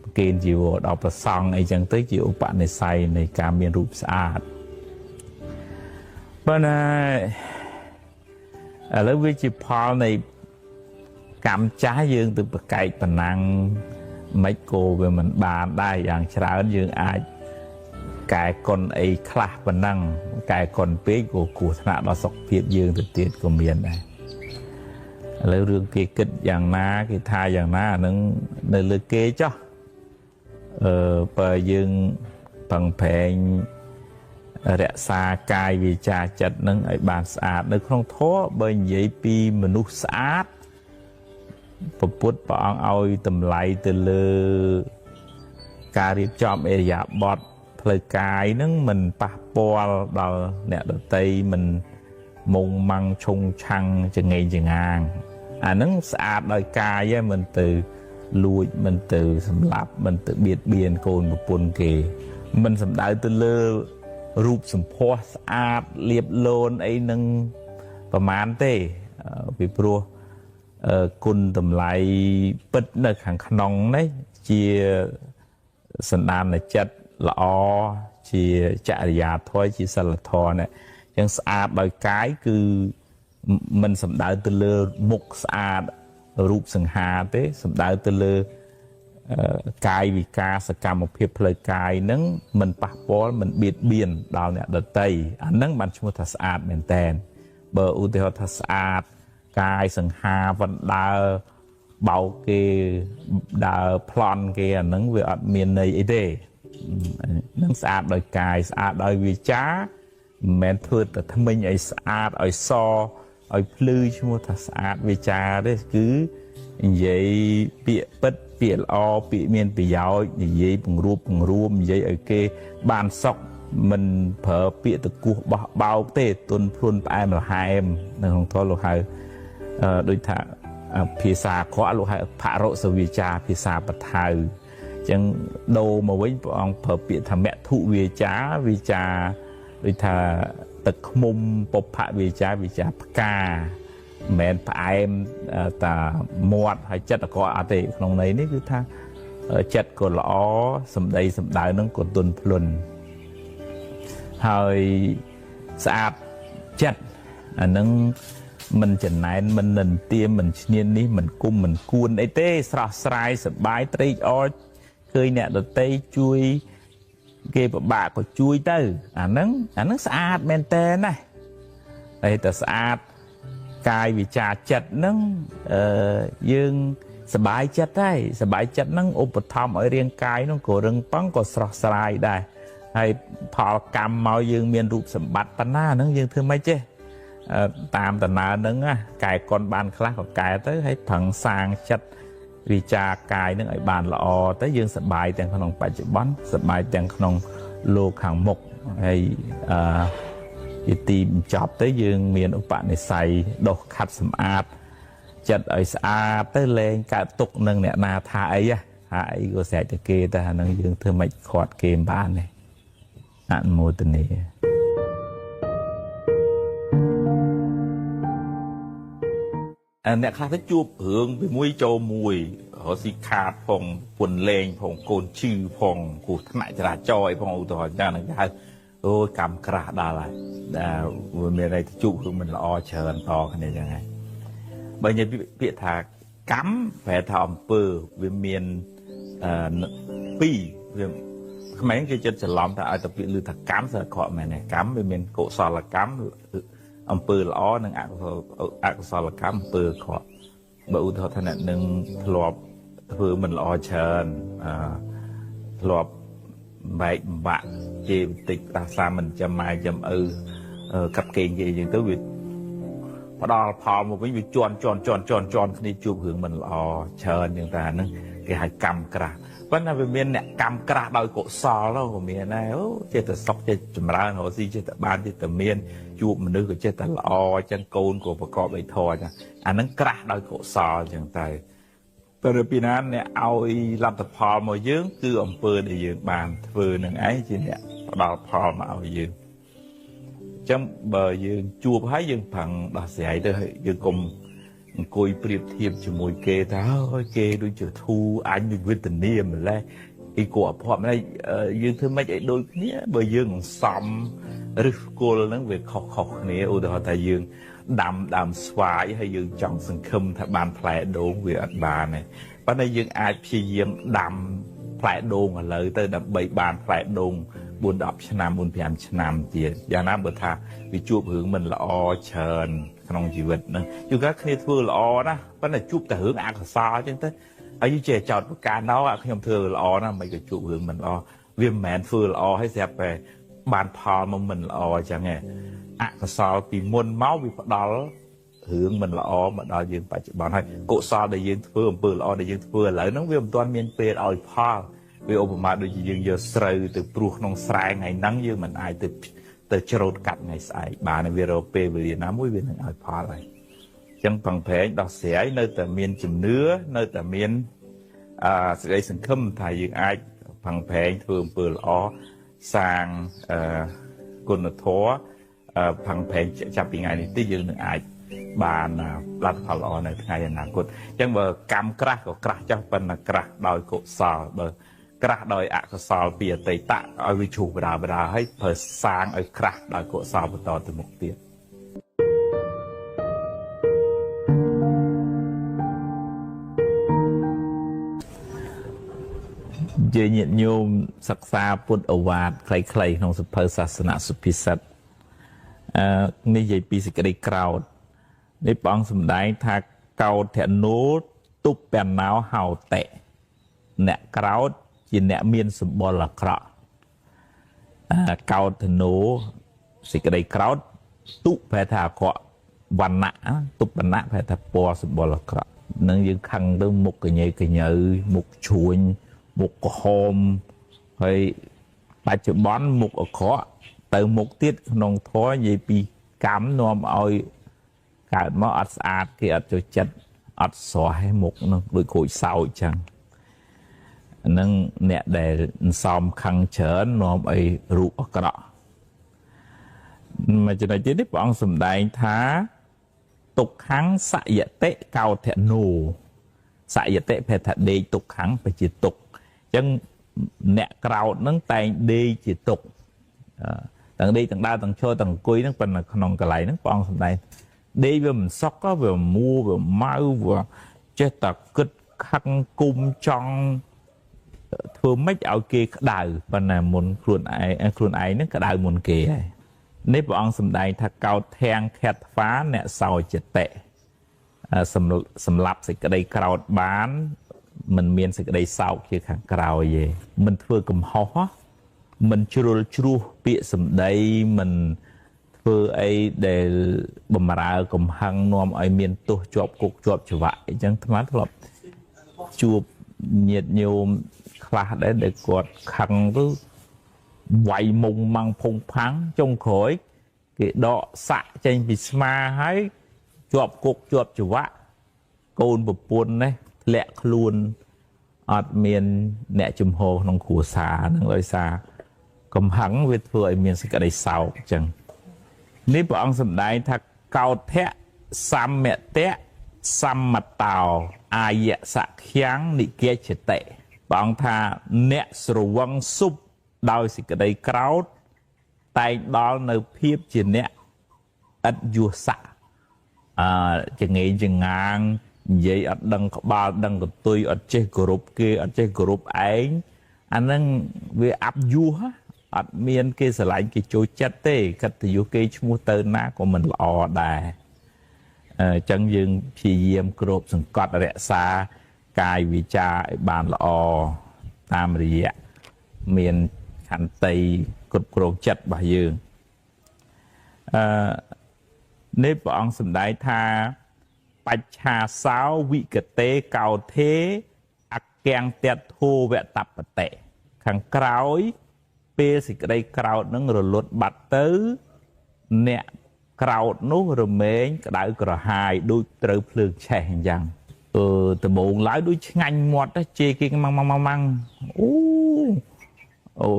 ប្រគេនជីវរដល់ព្រះសង្ឃអីចឹងទៅជាឧបនិស្ស័យនៃការមានរូបស្អាតប៉ុន្តែឥឡូវវាជាផលនៃកម្មចាស់យើងទៅប្រកែកប៉ុណ្ណឹងមិនគោវាមិនបានដែរយ៉ាងច្រើនយើងអាចកែកុនអីខ្លះប៉ុណ្ណឹងកែកុនពេកក៏គ្រោះថ្នាក់ដល់សុខភាពយើងទៅទៀតក៏មានដែរឥឡូវរឿងគេគិតយ៉ាងណាគេថាយ៉ាងណាអានឹងនៅលើគេចុះបើយើងប្រឹងប្រែងរក្សាកាយវាចាចិត្តនឹងឲ្យបានស្អាតនៅក្នុងធម៌បើនិយាយពីមនុស្សស្អាតព្រះពុទ្ធព្រះអង្គឲ្យតម្លៃទៅលើការរៀបចំឥរិយាបថផ្លូវកាយនឹងមិនប៉ះពាល់ដល់អ្នកដទៃមិនមុងម៉ាំងឆុងឆាំងចងេងចងាងអានឹងស្អាតដោយកាយឯងមិនទៅលួចមិនទៅសម្លាប់មិនទៅបៀតបៀនកូនប្រពន្ធគេមិនសំដៅទៅលើរូបសម្ផស្សស្អាតលៀបលូនអីនឹងប្រមាណទេពីព្រោះគុណតម្លៃពិតនៅខាងក្នុងនេះជាសន្តានចិត្តល្អជាចរិយាធម៌ជាសិលធម៌នេះអញ្ចឹងស្អាតដោយកាយគឺមិនសំដៅទៅលើមុខស្អាតរូបសង្ហាទេសំដៅទៅលើកាយវិការសកម្មភាពផ្លូវកាយនឹងមិនប៉ះពាល់មិនបៀតបៀនដល់អ្នកដទៃអានឹងបានឈ្មោះថាស្អាតមែនតែនបើឧទាហរណ៍ថាស្អាតកាយសង្ហាបណ្ដើបោកគេដើរប្លន់គេអានឹងវាអត់មានន័យអីទេនឹងស្អាតដោយកាយស្អាតដោយវាចាមិនមែនធ្វើតែថ្មិញឲ្យស្អាតឲ្យសឲ្យភ្លឺឈ្មោះថាស្អាតវាចាទេគឺនិយាយពាក្យពិតពាក្យល្អពាក្យមានប្រយោជន៍និយាយពង្រួបពង្រួមនិយាយឲ្យគេបានសុខមិនប្រើពាក្យតគោះបោះបោកទេទុនភ្លុនផ្អែមល្ហែមនៅក្នុងធម៌លោកហៅដូចថាភាសាអាក្រក់លោកហៅផរុសវាចាភាសាបថៅអញ្ចឹងដូរមកវិញព្រះអង្គប្រើពាក្យថាមធុវាចាវាចាដូចថាទឹកឃ្មុំបុព្វវាចាវាចាផ្កាមិនមែនផ្អែមតាមាត់ហើយចិត្តអាក្រក់អត់ទេក្នុងន័យនេះគឺថាចិត្តក៏ល្អសម្ដីសម្ដៅនឹងក៏ទន់ភ្លន់ហើយស្អាតចិត្តអានឹងមិនចំណែនមិននិន្ទាមិនឈ្នាននេះមិនគុំមិនគួនអីទេស្រស់ស្រាយសប្បាយត្រេកអរឃើញអ្នកដទៃជួយគេពិបាកក៏ជួយទៅអាហ្នឹងស្អាតមែនតើណាហើយតែស្អាតកាយវិចាចិត្តហ្នឹងយើងសប្បាយចិត្តហើយសប្បាយចិត្តហ្នឹងឧបត្ថម្ភឲ្យរាងកាយហ្នឹងក៏រឹងប៉ឹងក៏ស្រស់ស្រាយដែរហើយផលកម្មមកយើងមានរូបសម្បត្តិប៉ុណ្ណាហ្នឹងយើងធ្វើម៉េចទេតាមដំណើរហ្នឹងកែកុនបានខ្លះក៏កែទៅហើយប្រឹងសាងចិត្តវិចារកាយនឹងឲ្យបានល្អទៅយើងសប្បាយទាំងក្នុងបច្ចុប្បន្នសប្បាយទាំងក្នុងលោកខាងមុខហើយជាទីបញ្ចប់ទៅយើងមានឧបនិស្ស័យដុសខាត់សម្អាតចិត្តឲ្យស្អាតទៅលែងកើតទុកនឹងអ្នកណាថាអីថាអីក៏ស្រេចទៅគេតែអានឹងយើងធ្វើមិនខាត់គេមិនបានទេអនុមោទនាអ្នកខ្លះទៅជួបរឿងពីមួយចូលមួយរកស៊ីខាតផងពុនលេងផងកូនឈឺផងគ្រោះថ្នាក់ចរាចរណ៍អីផងឧទាហរណ៍ចឹងហ្នឹងគេហៅអូយកម្មក្រាស់ដល់ហើយដែលវាមានន័យទៅជួបរឿងមិនល្អច្រើនតគ្នាចឹងហើយបើនិយាយពាក្យថាកម្មប្រែថាអំពើវាមានពីរវាខ្មែរគេចិត្តច្រឡំថាឲ្យតែពាក្យឮថាកម្មសើក្រក់មែនទេកម្មវាមានកុសលកម្មអំពើល្អនិងអកុសលកម្មអំពើអាក្រក់បើឧទាហរណ៍ថាអ្នកនឹងធ្លាប់ធ្វើមិនល្អច្រើនធ្លាប់បែកបាក់ជេរបន្តិចផ្ដាសាមិនចាំម៉ែចាំឪកាប់គេងគេអញ្ចឹងទៅវាផ្ដល់ផលមកវិញវាជន់ជន់ជន់ជន់ជន់គ្នាជួបរឿងមិនល្អច្រើនអញ្ចឹងតែហ្នឹងគេហៅកម្មក្រាស់ប៉ុន្តែវាមានអ្នកកម្មក្រាស់ដោយកុសលទៅក៏មានដែរអូចេះតែសុខចេះចម្រើនរកស៊ីចេះតែបានចេះតែមានជួបមនុស្សក៏ចេះតែល្អអញ្ចឹងកូនក៏ប្រកបដោយធម៌អញ្ចឹងអាហ្នឹងក្រាស់ដោយកុសលអញ្ចឹងតែពីណាអ្នកឲ្យលទ្ធផលមកយើងគឺអំពើដែលយើងបានធ្វើនឹងឯងជាអ្នកផ្ដល់ផលមកឲ្យយើងអញ្ចឹងបើយើងជួបហើយយើងប្រឹងដោះស្រាយទៅយើងកុំ អង្គុយប្រៀបធៀបជាមួយគេថាអើយគេដូចជាធូអញដូចវេទនាម្លេះអីគួរអភ័ព្វម្លេះយើងធ្វើម៉េចឲ្យដូចគ្នាបើយើងសំឫសគល់ហ្នឹងវាខុសៗគ្នាឧទាហរណ៍ថាយើងដាំដើមស្វាយហើយយើងចង់សង្ឃឹមថាបានផ្លែដូងវាអត់បានទេប៉ុន្តែយើងអាចព្យាយាមដាំផ្លែដូងឥឡូវទៅដើម្បីបានផ្លែដូង4 10ឆ្នាំ4 5ឆ្នាំទៀតយ៉ាងណាបើថាវាជួបរឿងមិនល្អច្រើនក្នុងជីវិតហ្នឹងជួនកាលគ្នាធ្វើល្អណាស់ប៉ុន្តែជួបតែរឿងអកុសលអញ្ចឹងទៅហើយយើងចេះចោទប្រកាន់ដល់ខ្ញុំធ្វើល្អណាស់មិនក៏ជួបរឿងមិនល្អវាមិនមែនធ្វើល្អហើយស្រាប់តែបានផលមកមិនល្អអញ្ចឹងឯងអកុសលពីមុនមកវាផ្ដល់រឿងមិនល្អមកដល់យើងបច្ចុប្បន្នហើយកុសលដែលយើងធ្វើអំពើល្អដែលយើងធ្វើឥឡូវហ្នឹងវាមិនទាន់មានពេលឲ្យផលវាឧបមាដូចជាយើងយកស្រូវទៅព្រួសក្នុងស្រែថ្ងៃហ្នឹងយើងមិនអាចទៅច្រូតកាត់ថ្ងៃស្អែកបានវារកពេលវេលាណាមួយវានឹងឲ្យផលហើយអញ្ចឹងប្រឹងប្រែងដោះស្រាយនៅតែមានជំនឿនៅតែមានសេចក្តីសង្ឃឹមថាយើងអាចប្រឹងប្រែងធ្វើអំពើល្អសាងគុណធម៌ប្រឹងប្រែងចាប់ពីថ្ងៃនេះទៅយើងនឹងអាចបានលទ្ធផលល្អនៅថ្ងៃអនាគតអញ្ចឹងបើកម្មក្រាស់ក៏ក្រាស់ចុះប៉ុន្តែក្រាស់ដោយកុសលបើក្រាស់ដោយអកុសលពីអតីតឲ្យវាជ្រុះបដាហើយប្រើសាងឲ្យក្រាស់ដោយកុសលបន្តទៅមុខទៀតជាញាតិញោមសិក្សាពុទ្ធឱវាទខ្លីៗក្នុងសភៅសាសនសុភិសិទ្ធនេះនិយាយពីសេចក្តីក្រោធនេះព្រះអង្គសម្ដែងថាកោធនោទុបណោហោតិអ្នកក្រោធជាអ្នកមានសម្បុរអាក្រក់កោធនោសេចក្តីក្រោធទុប្រែថាអាក្រក់វណ្ណៈទុបណៈប្រែថាពណ៌សម្បុរអាក្រក់នឹងយើងខឹងទៅមុខកញ៉ៃកញើមុខជ្រួញមុខក្រហមហើយបច្ចុប្បន្នមុខអាក្រក់ទៅមុខទៀតក្នុងធម៌និយាយពីកម្មនាំឲ្យកើតមកអត់ស្អាតគេអត់ចូលចិត្តអត់ស្រស់ឯមុខនឹងដូចក្រូចសើចចឹងហ្នឹងអ្នកដែលសំខឹងច្រើននាំឲ្យរូបអាក្រក់មួយចំណុចទៀតនេះព្រះអង្គសម្ដែងថាទុក្ខំសយតិកោធនោសយតិប្រែថាដេកទុក្ខំបជាទុក្ខអញ្ចឹងអ្នកក្រោធហ្នឹងតែងដេកជាទុក្ខទាំងដេកទាំងដើរទាំងឈរទាំងអង្គុយហ្នឹងប៉ុន្តែក្នុងកន្លែងហ្នឹងព្រះអង្គសម្ដែងដេកវាមិនសុខវាមួវាម៉ៅវាចេះតែគិតខឹងគុំចង់ធ្វើម៉េចឲ្យគេក្តៅប៉ុន្តែមុនខ្លួនឯងហ្នឹងក្តៅមុនគេហើយនេះព្រះអង្គសម្ដែងថាកោធាំងខេតហ្វាអ្នកសោចតិសម្រាប់សេចក្តីក្រោធបានមិនមានសេចក្តីសោកជាខាងក្រោយទេមិនធ្វើកំហុសមិនជ្រុលជ្រោះពាក្យសម្ដីមិនធ្វើអីដែលបំរើកំហឹងនាំឲ្យមានទោសជាប់គុកជាប់ច្បាក់អញ្ចឹងអាត្មាធ្លាប់ជួបញាតិញោមខ្លះដែរដែលគាត់ខឹងទៅវាយមុងម៉ាំងផុងផាំងចុងក្រោយគេដកសាក់ចេញពីស្មាហើយជាប់គុកជាប់ច្បាក់កូនប្រពន្ធនេះធ្លាក់ខ្លួនអត់មានអ្នកជំហរក្នុងគ្រួសារហ្នឹងដោយសារកំហឹងវាធ្វើឲ្យមានសេចក្តីសោកអញ្ចឹងនេះព្រះអង្គសម្ដែងថាកោធៈសមតៈសមតោអាយសក្យ៉ាងនិគាចតិព្រះអង្គថាអ្នកស្រវឹងសុបដោយសេចក្តីក្រោធតែងដល់នៅភាពជាអ្នកឥតយុស័កចងេងចងាងនិយាយអត់ដឹងក្បាលដឹងកន្ទុយអត់ចេះគោរពគេអត់ចេះគោរពឯងអាហ្នឹងវាអាប់យុសអត់មានគេស្រឡាញ់គេចូលចិត្តទេកិត្តិយសគេឈ្មោះទៅណាក៏មិនល្អដែរអញ្ចឹងយើងព្យាយាមគ្របសង្កត់រក្សាកាយវាចាឲ្យបានល្អតាមរយៈមានខន្តីគ្រប់គ្រងចិត្តរបស់យើងនេះព្រះអង្គសម្ដែងថាបច្ឆាសោវិកតេកោធេអកាំងតធោវតបតិខាងក្រោយពេលសេចក្តីក្រោធនឹងរលត់បាត់ទៅអ្នកក្រោធនោះរមែងក្តៅក្រហាយដូចត្រូវភ្លើងឆេះអញ្ចឹងដំបូងឡើយដូចឆ្ងាញ់មាត់ជេរគេម៉ាំងម៉ាំងម៉ាំងអូអូ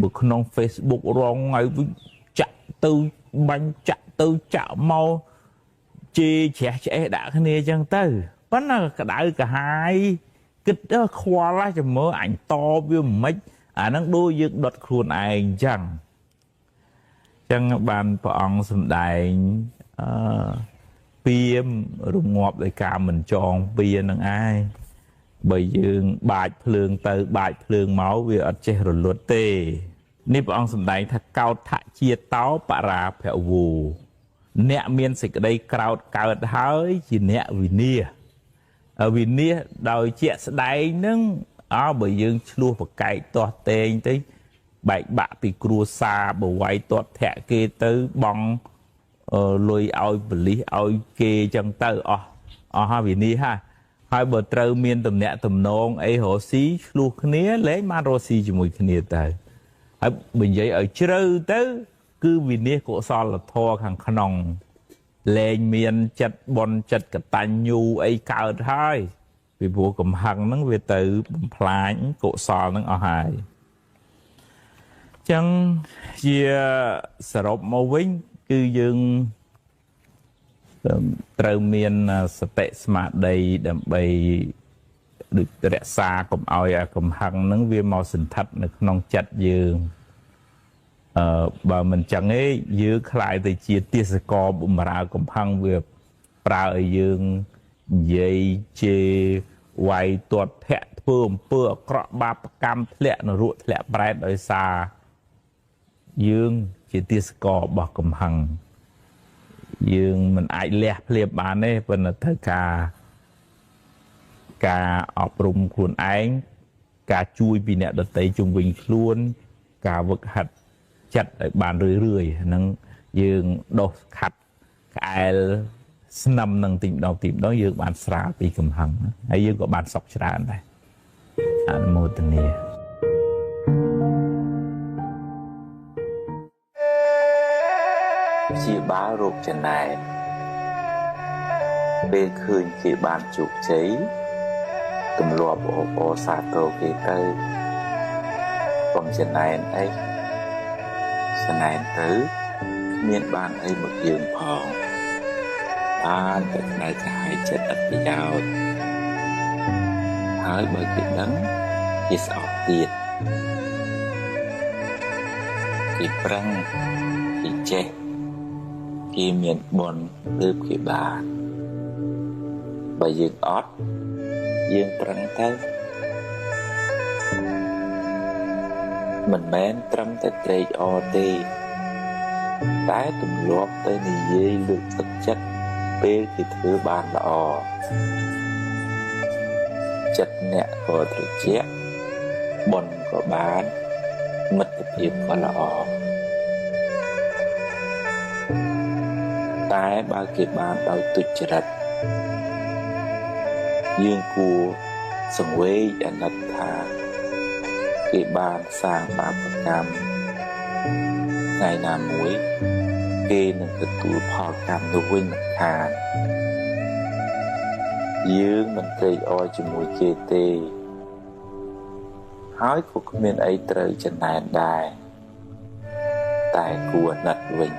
បើក្នុង Facebook រងឲ្យចាក់ទៅបាញ់ចាក់ទៅចាក់មក ជេរជ្រះឆ្អេះដាក់គ្នាអញ្ចឹងទៅប៉ុន្តែក្តៅក្រហាយគិតខ្វល់ចាំមើលអញតបវាមិនម៉េចអាហ្នឹងដូចយើងដុតខ្លួនឯងអញ្ចឹងចឹងបានព្រះអង្គសម្ដែងពៀមរងាប់ដោយការមិនចងពៀនឹងឯងបើយើងបាចភ្លើងទៅបាចភ្លើងមកវាអត់ចេះរលត់ទេនេះព្រះអង្គសម្ដែងថាកោដ្ឋជាតោបរាភវោអ្នកមានសេចក្តីក្រោធកើតហើយជាអ្នកវិនាសវិនាសដោយជាក់ស្ដែងនឹងអើបើយើងឆ្លោះប្រកែកទាស់ទែងទៅបែកបាក់ពីគ្រួសារបវាយទាត់ធាក់គេទៅបងលុយឲ្យបលិសឲ្យគេចឹងទៅអស់ហើយវិនាសហើយបើត្រូវមានតំណាក់តំណងអីរស់ស៊ីឆ្លោះគ្នាលែងបានរស់ស៊ីជាមួយគ្នាទៅហើយបើនិយាយឲ្យជ្រៅទៅគឺវិនាសកុសលធម៌ខាងក្នុងលែងមានចិត្តបុណ្យចិត្តកតញ្ញូអីកើតហើយពីព្រោះកំហឹងហ្នឹងវាទៅបំផ្លាញកុសលហ្នឹងអស់ហើយចឹងជាសរុបមកវិញគឺយើងត្រូវមានសតិស្មារតីដើម្បីដូចរក្សាកុំឲ្យអាកំហឹងហ្នឹងវាមកសន្ធិដ្ឋនៅក្នុងចិត្តយើងបើមិនចឹងទេយើងខ្លាយទៅជាទាសករបម្រើកំហឹងវាប្រើឲ្យយើងនិយាយជេរវាយទាត់ធាក់ធ្វើអំពើអាក្រក់បាបកម្មធ្លាក់នរកធ្លាក់ប្រែតដោយសារយើងជាទាសកររបស់កំហឹងយើងមិនអាចលះភ្លាមបានទេប៉ុន្តែត្រូវការអប់រំខ្លួនឯងការជួយពីអ្នកដទៃជុំវិញខ្លួនការវឹកហាត់ចិត្តឲ្យបានរឿយៗហ្នឹងយើងដោះខាត់ក្អែលស្នឹមនឹងទីម្ដងទីម្ដងយើងបានស្រាលពីកំហឹងហើយយើងក៏បានសុខច្រើនដែរអនុមោទនាព្យាបាលរោគចំណែនពេលឃើញគេបានជោគជ័យទម្លាប់អបអរសាទរគេទៅកុំចំណែនអីចំណែនទៅគ្មានបានអីមកយើងផងបានតែក្តៅក្រហាយចិត្តអត់ប្រយោជន៍ហើយបើគេដឹងគេស្អប់ទៀតគេប្រឹងគេចេះគេមានបុណ្យទើបគេបានបើយើងអត់យើងប្រឹងទៅមិនមែនត្រឹមតែត្រេកអរទេតែទម្លាប់ទៅនិយាយលើកទឹកចិត្តពេលគេធ្វើបានល្អចិត្តអ្នកក៏ត្រជាក់បុណ្យក៏បានមិត្តភាពក៏ល្អតែបើគេបានដោយទុច្ចរិតយើងគួរសង្វេគអាណិតថាគេបានសាងបាបកម្មថ្ងៃណាមួយគេនឹងទទួលផលកម្មនោះវិញមិនខានយើងមិនត្រេកអរជាមួយគេទេហើយក៏គ្មានអីត្រូវចំណែនដែរតែគួរអាណិតវិញ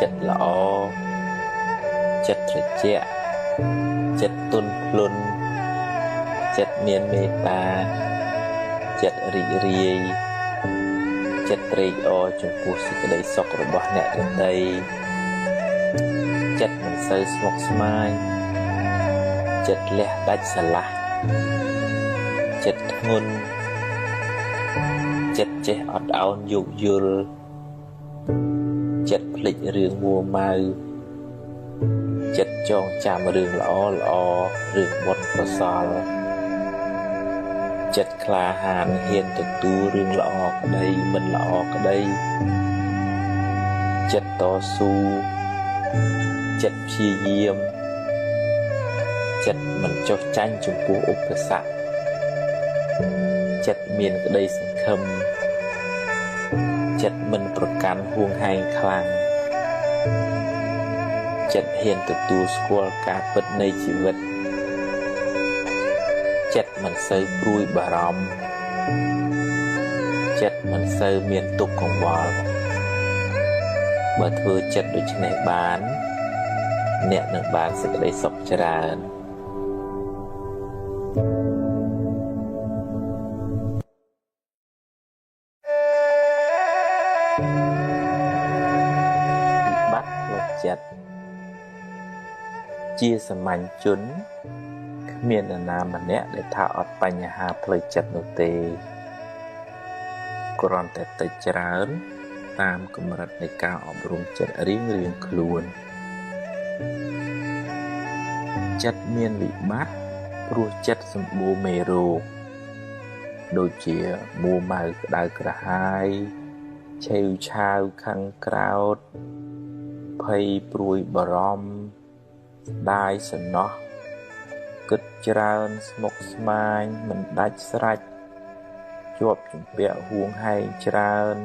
ចិត្តល្អចិត្តត្រជាក់ចិត្តទន់ភ្លន់ចិត្តមានមេត្តាចិត្តរីករាយចិត្តត្រេកអរចំពោះសេចក្តីសុខរបស់អ្នកដទៃចិត្តមិនសូវស្មុគស្មាញចិត្តលះដាច់ស្រឡះចិត្តធ្ងន់ចិត្តចេះអត់ឱនយោគយល់ចិត្តភ្លេចរឿងមួម៉ៅចិត្តចងចាំរឿងល្អល្អរឿងបុណ្យកុសលចិត្តក្លាហានហ៊ានទទួលរឿងល្អក្តីមិនល្អក្តីចិត្តតស៊ូចិត្តព្យាយាមចិត្តមិនចុះចាញ់ចំពោះឧបសគ្គចិត្តមានក្តីសង្ឃឹមចិត្តមិនប្រកាន់ហួងហែងខ្លាំង ចិត្តហ៊ានទទួលស្គាល់ការពិតនៃជីវិតចិត្តមិនសូវព្រួយបារម្ភចិត្តមិនសូវមានទុក្ខកង្វល់បើធ្វើចិត្តដូច្នេះបានអ្នកនឹងបានសេចក្តីសុខច្រើនវិបត្តិផ្លូវចិត្តជាសាមញ្ញជនគ្មាននរណាម្នាក់ដែលថាអត់បញ្ហាផ្លូវចិត្តនោះទេគ្រាន់តែតិចច្រើនតាមកម្រិតនៃការអប់រំចិត្តរៀងៗខ្លួនចិត្តមានវិបត្តិព្រោះចិត្តសម្បូរមេរោគដូចជាមួម៉ៅក្តៅក្រហាយឆេវឆាវខឹងក្រោធភ័យព្រួយបារម្ភស្ដាយសំណោះគិតច្រើនស្មុគស្មាញមិនដាច់ស្រេចជាប់ជំពាក់ហួងហែងច្រើន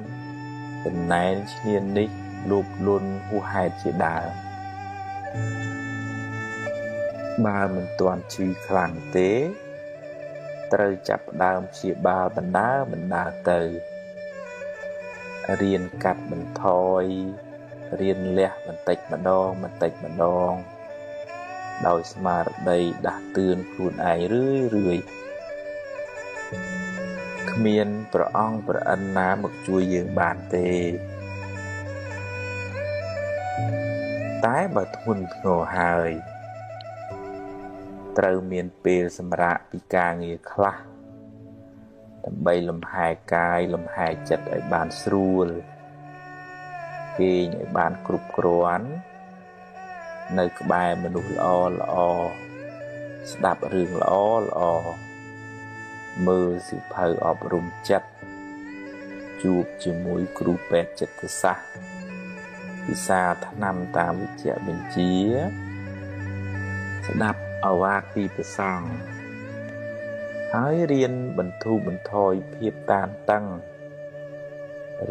ចំណែនឈ្នាននេះលោភលន់ហួសហេតុជាដើមបើមិនទាន់ឈឺខ្លាំងទេត្រូវចាប់ផ្ដើមព្យាបាលបណ្ដើរទៅរៀនកាត់បន្ថយរៀនលះបន្តិចម្ដងដោយស្មារតីដាស់តឿនខ្លួនឯងរឿយៗគ្មានព្រះអង្គព្រះឥន្ទណាមកជួយយើងបានទេតែបើធ្ងន់ធ្ងរហើយត្រូវមានពេលសម្រាកពីការងារខ្លះដើម្បីលំហែកាយលំហែចិត្តឲ្យបានស្រួលគេងឲ្យបានគ្រប់គ្រាន់នៅក្បែរមនុស្សល្អៗស្ដាប់រឿងល្អៗមើលសៀវភៅអប់រំចិត្តជួបជាមួយគ្រូពេទ្យចិត្តសាស្ត្រពិសាថ្នាំតាមវិជ្ជបញ្ជាស្ដាប់ឱវាទពីព្រះសង្ឃហើយរៀនបន្ធូរបន្ថយភាពតានតឹង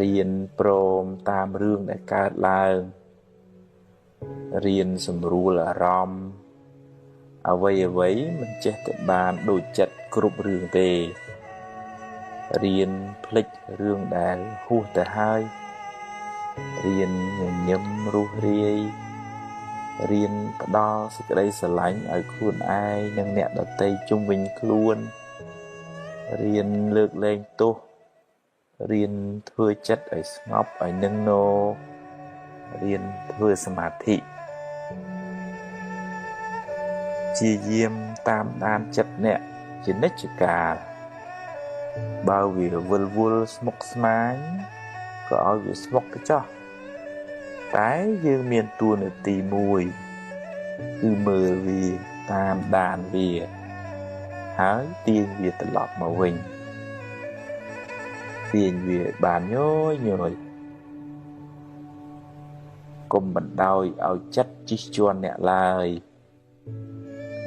រៀនព្រមតាមរឿងដែលកើតឡើងរៀនសម្រួលអារម្មណ៍អ្វីៗមិនចេះតែបានដូចចិត្តគ្រប់រឿងទេរៀនភ្លេចរឿងដែលហួសទៅហើយរៀនញញឹមរស់រាយរៀនផ្ដល់សេចក្តីស្រឡាញ់ឲ្យខ្លួនឯងនិងអ្នកដទៃជុំវិញខ្លួនរៀនលើកលែងទោសរៀនធ្វើចិត្តឲ្យស្ងប់ឲ្យនឹងណរៀនធ្វើសមាធិជាយាមតាមដានចិត្តអ្នកជានិច្ចកាលបើវាវិលវល់ស្មុគស្មាញក៏ឲ្យវាស្មុគទៅចោះតែយើងមានតួនាទីមួយគឺមើលវាតាមដានវាហើយទាញវាត្រឡប់មកវិញទាញវាបានញយៗកុំបណ្ដោយឲ្យចិត្តជិះជាន់អ្នកឡើយ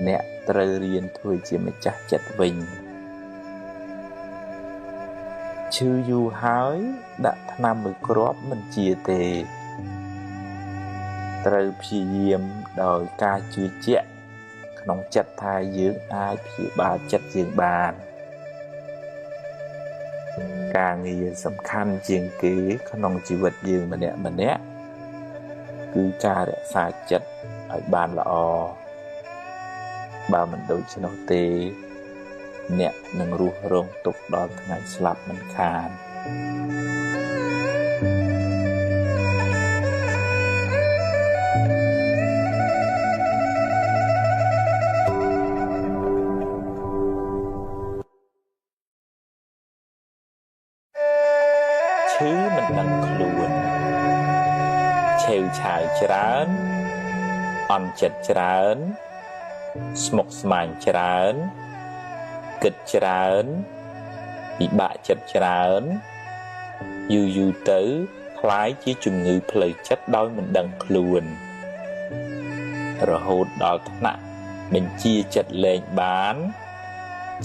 អ្នកត្រូវរៀនធ្វើជាម្ចាស់ចិត្តវិញឈឺយូរហើយដាក់ថ្នាំមួយគ្រាប់មិនជាទេត្រូវព្យាយាមដោយការជឿជាក់ក្នុងចិត្តថាយើងអាចព្យាបាលចិត្តយើងបានការងារសំខាន់ជាងគេក្នុងជីវិតយើងម្នាក់ៗគឺការរក្សាចិត្តឲ្យបានល្អបើមិនដូច្នោះទេអ្នកនឹងរស់រងទុក្ខដល់ថ្ងៃស្លាប់មិនខានឈឺមិនដឹងខ្លួនឆេវឆាវច្រើនអន់ចិត្តច្រើនស្មុគស្មាញច្រើនគិតច្រើនពិបាកចិត្តច្រើនយូរៗទៅក្លាយជាជំងឺផ្លូវចិត្តដោយមិនដឹងខ្លួនរហូតដល់ថ្នាក់បញ្ជាចិត្តលែងបាន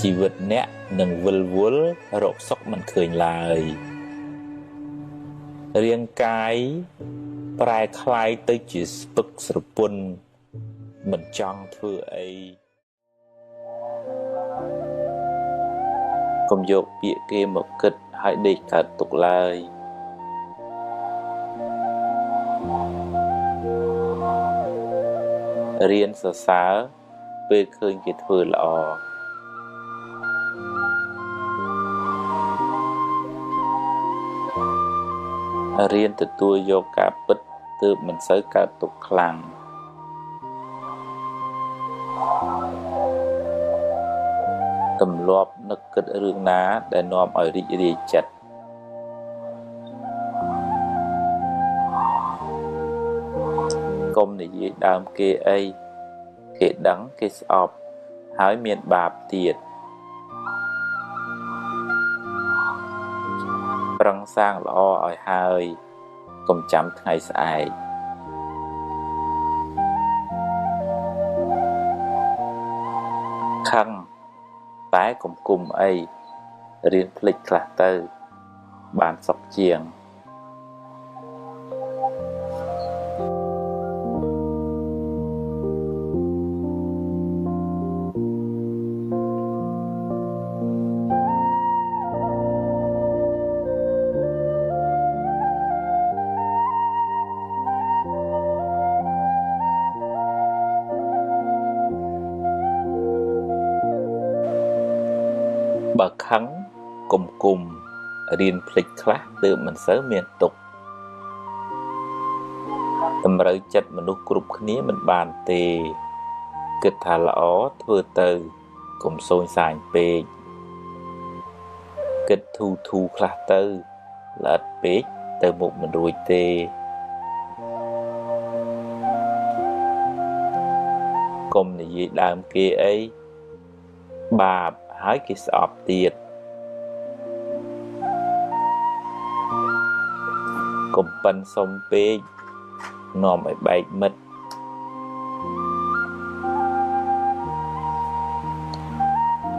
ជីវិតអ្នកនឹងវិលវល់រកសុខមិនឃើញឡើយរាងកាយ ប្រែក្លាយទៅជាស្ពឹកស្រពន់មិនចង់ធ្វើអីកុំយកពាក្យគេមកគិតហើយដេកកើតទុកឡើយរៀនសរសើរពេលឃើញគេធ្វើល្អរៀនទទួលយកការពិតទើបមិនសូវកើតទុក្ខខ្លាំងទម្លាប់នឹកគិតរឿងណាដែលនាំឲ្យរីករាយចិត្តកុំនិយាយដើមគេអីគេដឹងគេស្អប់ហើយមានបាបទៀតប្រឹងសាងល្អឲ្យហើយកុំចាំថ្ងៃស្អែកខឹងតែកុំគុំអីរៀនភ្លេចខ្លះទៅបានសុខជាងបើខឹងកុំគុំរៀនភ្លេចខ្លះទើបមិនសូវមានទុក្ខតម្រូវចិត្តមនុស្សគ្រប់គ្នាមិនបានទេគិតថាល្អធ្វើទៅកុំសូនសាញពេកគិតធូធូខ្លះទៅល្អិតពេកទៅមុខមិនរួចទេកុំនិយាយដើមគេអីបាបហើយគេស្អប់ទៀតកុំប៉ិនសុំពេកនាំឲ្យបែកមិត្ត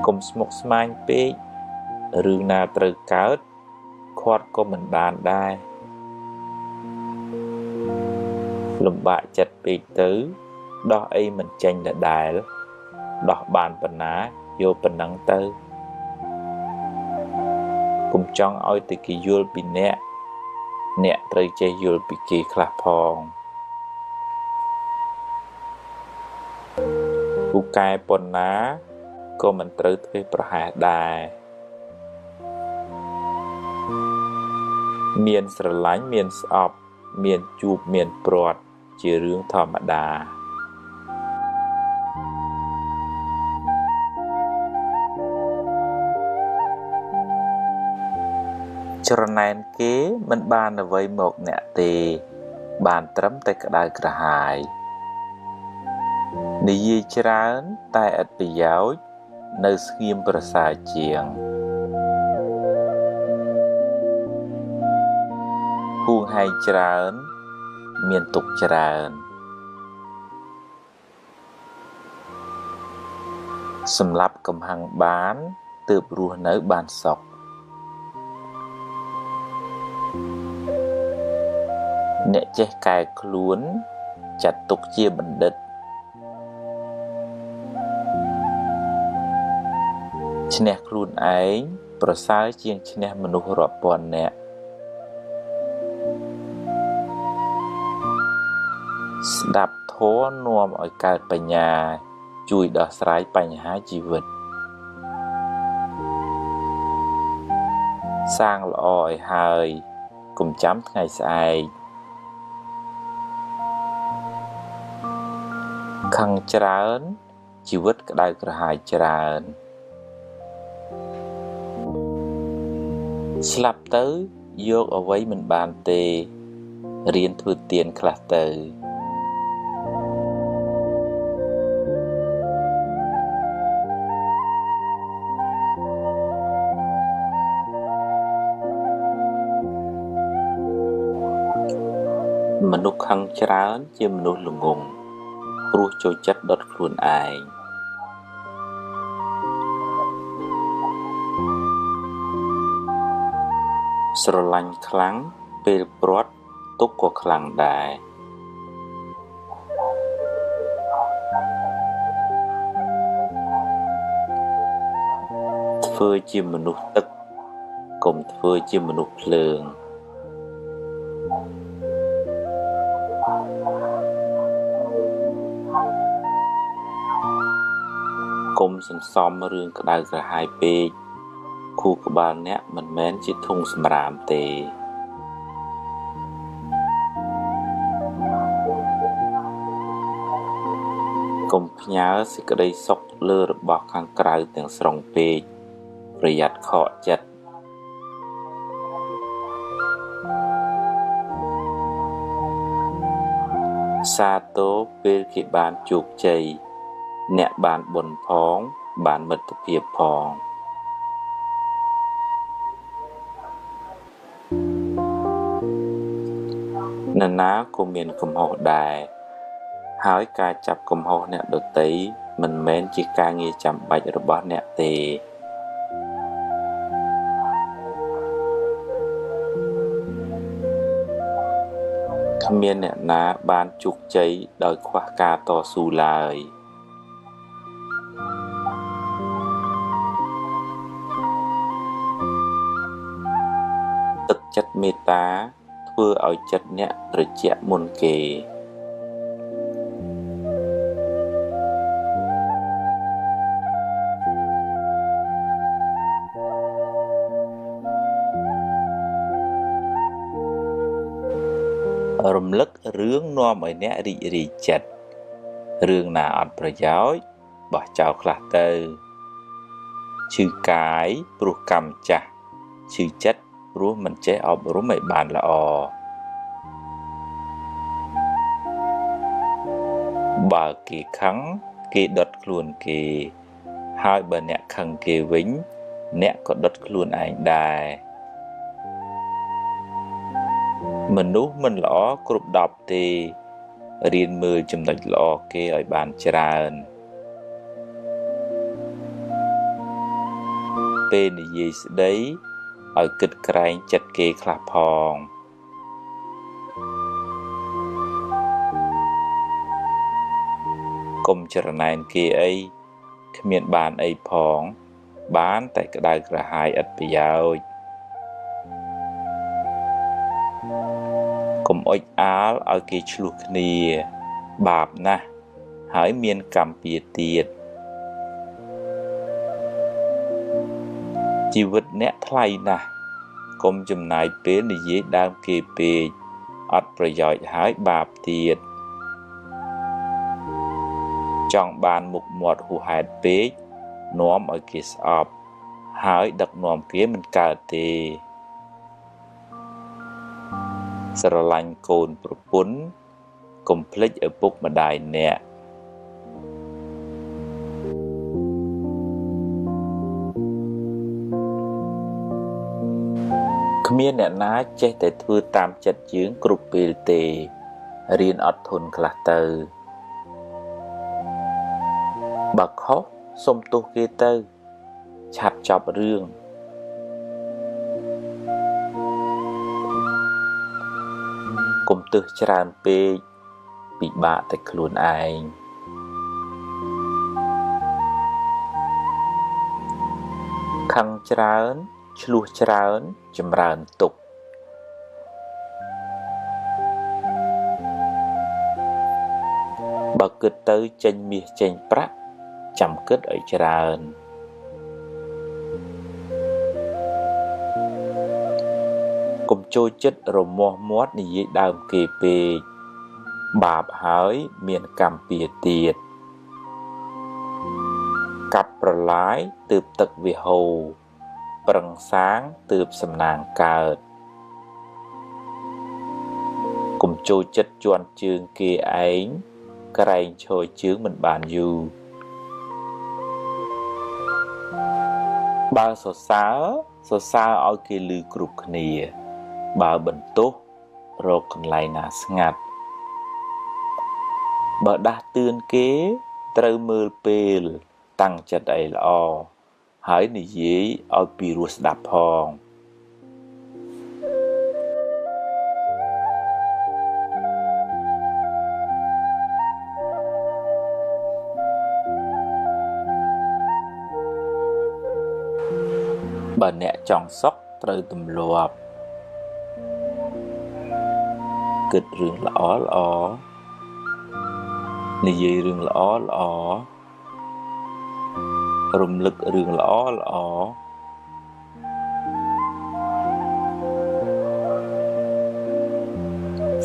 កុំស្មុគស្មាញពេករឿងណាត្រូវកើតខាត់ក៏មិនបានដែរលំបាកចិត្តពេកទៅដោះអីមិនចេញដដែលដោះបានប៉ុណ្ណាយកប៉ុណ្ណឹងទៅកុំចង់ឲ្យតែគេយល់ពីអ្នកអ្នកត្រូវចេះយល់ពីគេខ្លះផងពូកែប៉ុណ្ណាក៏មិនត្រូវធ្វើប្រហែសដែរមានស្រឡាញ់មានស្អប់មានជួបមានព្រាត់ជារឿងធម្មតាច្រណែនគេមិនបានអ្វីមកអ្នកទេបានត្រឹមតែក្តៅក្រហាយនិយាយច្រើនតែឥតប្រយោជន៍នៅស្ងៀមប្រសើរជាងហួងហែងច្រើនមានទុក្ខច្រើនសម្រាប់កំហឹងបានទើបរស់នៅបានសុខអ្នកចេះកែខ្លួនចាត់ទុកជាបណ្ឌិតឈ្នះខ្លួនឯងប្រសើរជាងឈ្នះមនុស្សរាប់ពាន់នាក់ស្ដាប់ធម៌នាំឲ្យកើតបញ្ញាជួយដោះស្រាយបញ្ហាជីវិតសាងល្អឲ្យហើយកុំចាំថ្ងៃស្អែកខឹងច្រើនជីវិតក្តៅក្រហាយច្រើនស្លាប់ទៅយកអ្វីមិនបានទេរៀនធ្វើទានខ្លះទៅមនុស្សខឹងច្រើនជាមនុស្សល្ងង់ព្រោះចូលចិត្តដុតខ្លួនឯងស្រឡាញ់ខ្លាំងពេលព្រាត់ ទុក្ខក៏ខ្លាំងដែរធ្វើជាមនុស្សទឹកកុំធ្វើជាមនុស្សភ្លើងកុំសន្សំរឿងក្តៅក្រហាយពេកខួរក្បាលអ្នកមិនមែនជាធុងសម្រាមទេកុំផ្ញើសេចក្តីសុខលើរបស់ខាងក្រៅទាំងស្រុងពេកប្រយ័ត្នខកចិត្តសាទរពេលគេបានជោគជ័យអ្នកបានបុណ្យផងបានមិត្តភាពផងនរណាក៏មានកំហុសដែរហើយការចាប់កំហុសអ្នកដទៃមិនមែនជាការងារចាំបាច់របស់អ្នកទេគ្មានអ្នកណាបានជោគជ័យដោយខ្វះការតស៊ូឡើយទឹកចិត្តមេត្តាធ្វើឲ្យចិត្តអ្នកត្រជាក់មុនគេរំលឹករឿងនាំឲ្យអ្នករីករាយចិត្តរឿងណាអត់ប្រយោជន៍បោះចោលខ្លះទៅឈឺកាយព្រោះកម្មចាស់ឈឺចិត្តព្រោះមិនចេះអប់រំឲ្យបានល្អបើគេខឹងគេដុតខ្លួនគេហើយបើអ្នកខឹងគេវិញអ្នកក៏ដុតខ្លួនឯងដែរមនុស្សមិនល្អគ្រប់10ទេរៀនមើលចំណុចល្អគេឲ្យបានច្រើនពេលនិយាយស្ដីឲ្យគិតក្រែងចិត្តគេខ្លះផងកុំច្រណែនគេអីគ្មានបានអីផងបានតែក្តៅក្រហាយឥតប្រយោជន៍កុំអុចអាលឲ្យគេឆ្លោះគ្នាបាបណាស់ហើយមានកម្មពៀទៀតជីវិតអ្នកថ្លៃណាស់កុំចំណាយពេលនិយាយដើមគេពេកអត់ប្រយោជន៍ហើយបាបទៀតចង់បានមុខមាត់ហួសហេតុពេកនាំឲ្យគេស្អប់ហើយដឹកនាំគេមិនកើតទេស្រឡាញ់កូនប្រពន្ធកុំភ្លេចឪពុកម្ដាយអ្នកគ្មានអ្នកណាចេះតែធ្វើតាមចិត្តយើងគ្រប់ពេលទេរៀនអត់ធន់ខ្លះទៅបើខុសសុំទោសគេទៅឆាប់ចប់រឿងកុំទើសច្រើនពេកពិបាកតែខ្លួនឯងខឹងច្រើនឆ្លោះច្រើនចម្រើនទុក្ខបើគិតទៅចេញមាសចេញប្រាក់ចាំគិតឲ្យច្រើនកុំចូលចិត្តរមាស់មាត់និយាយដើមគេពេកបាបហើយមានកម្មពៀទៀតកាប់ប្រឡាយទើបទឹកវាហូរប្រឹងសាងទើបសំណាងកើតកុំចូលចិត្តជន់ជើងគេឯងក្រែងឈរជើងមិនបានយូរបើសរសើរសរសើរឲ្យគេឮគ្រប់គ្នាបើបន្ទោសរកកន្លែងណាស្ងាត់បើដាស់តឿនគេត្រូវមើលពេលតាំងចិត្តឲ្យល្អហើយនិយាយឲ្យពីរោះស្ដាប់ផង បើអ្នកចង់សុខត្រូវទម្លាប់គិតរឿងល្អល្អនិយាយរឿងល្អល្អរំលឹករឿងល្អល្អ